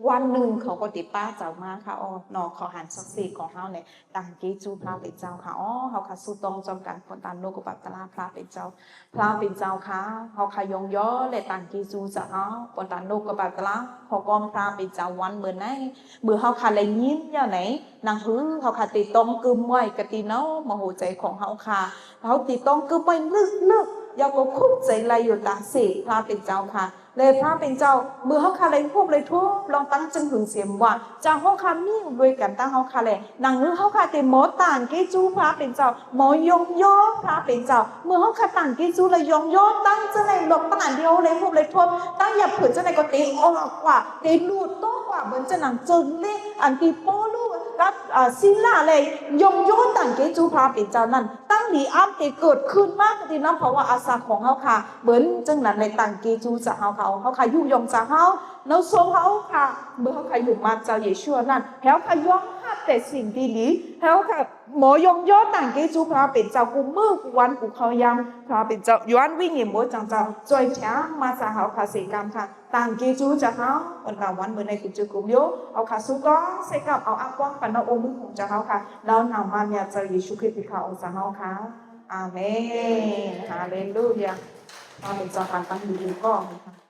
ວັນໜຶ່ງເຂົາກໍຕິປ້າເຈົ້າມາຄະ ອອ ເນາະ ເຂົາຫັນສັກເສຂອງເຮົາໃນ ຕັ້ງເກຈູພະເປັນເຈົ້າຄະ ອອ ເຮົາຄະສູ້ຕ້ອງຈອມກັນ ປົນຕາໂລກະປັດຕະລາພະເປັນເຈົ້າ ພະເປັນເຈົ້າຄະ ເຮົາຄະຍ້ອງຍໍ ແລະ ຕັ້ງເກຈູຈາກເຮົາ ປົນຕາໂລກະປັດຕະລາ ຂໍກອມພະເປັນເຈົ້າວັນເມີນໃນ ເມື່ອເຮົາຄະໄດ້ຍິນແລ້ວໃນ ໜັງສືເຮົາຄະຕິຕ້ອງກຶມໄວ້ກະຕິເນົາມາຫົວໃຈຂອງເຮົາຄະ ເຮົາຕິຕ້ອງກຶມໄວ້ເລິກໆ ຢ່າກໍຄຸບໃຈໄລຢູ່ຕາເສ ພະເປັນເຈົ້າຄະ ແລະ ພະເປັນເຈົ້າ ເມື່ອເຮົາຄະໄດ້ພົບໄດ້ທົບລອງຕັ້ງຈຶ່ງຫຶງສຽມວ່າ ຈາກເຮົາຄະມີຢູ່ດ້ວຍກັນຕັ້ງເຮົາຄະແລະ ໜັງມືເຮົາຄະເຕັມໝໍຕ່າງເກຈູພະເປັນເຈົ້າ ໝໍຍ້ອງຍໍພະເປັນເຈົ້າ ເມື່ອເຮົາຄະຕ່າງເກຈູແລະຍ້ອງຍໍຕັ້ງຈັ່ງໃດລອກຕັ້ງອັນທີ່ເຮົາໄດ້ພົບໄດ້ທົບ ຕັ້ງຢ່າເຜີນຈັ່ງໃດກໍເຕະອອກກວ່າ ເຕະຫຼຸດໂຕກວ່າເບິ່ງຈັ່ງໜັງເຈິງເລ ອັນທີ່ເປົາລູກັບ ອາ ຊີລາແລະຍ້ອງຍໍຕັ້ງເກຈູພະເປັນເຈົ້ານັ້ນ ຕັ້ງ ທີ່ອາດເກີດຂຶ້ນມາກະຕິນຳພາວະອາສາຂອງເຮົາຄ່ະ. ເບິ່ງຈັ່ງນັ້ນແລະ ຕັ້ງເກຈູຈາເຮົາຄ່ະ, ເຮົາຄ່ະຍຸຍົງຈາເຮົາ ເນາະ ຊົມເຮົາຄ່ະ. ເມື່ອເຮົາຄ່ະຍືມມາເຈົ້າເຢຊູນັ້ນ ເຮົາຄ່ະຍອມຮັບແຕ່ສິ່ງທີ່ດີ, ເຮົາຄ່ະໝໍຍົງຍໍຕັ້ງເກຈູພາເປັນເຈົ້າ ກູມື້ ກູວັນ ກູເຂົ້າຍາມ ພາເປັນເຈົ້າ. ຍ້ອນວິນຍານບົດຈັ່ງເຈົ້າຊ່ວຍທາງມາຈາເຮົາຄ່ະ ເສກຳຄ່ະ. ຕັ້ງເກຈູຈາເຮົາ ເປັນການວັນມື້ໃນກຸນເຈອກຸມໂຍ ເອົາຄ່ະ ສູ້ຕໍ່ເສກັບ ເອົາອາກວ້າງປັນເອົາໂອມືຂອງຈາເຮົາຄ່ະ ແລ້ວນຳມາເນຍເຈົ້າເຢຊູຄຣິສທີ່ຂ້າອົງຈາເຮົາຄ່ະ. ອາເມນ. ຮາເລລູຢາ. ພາເປັນເຈົ້າການຕັ້ງຢູ່ຢູ່ກ່ອນ.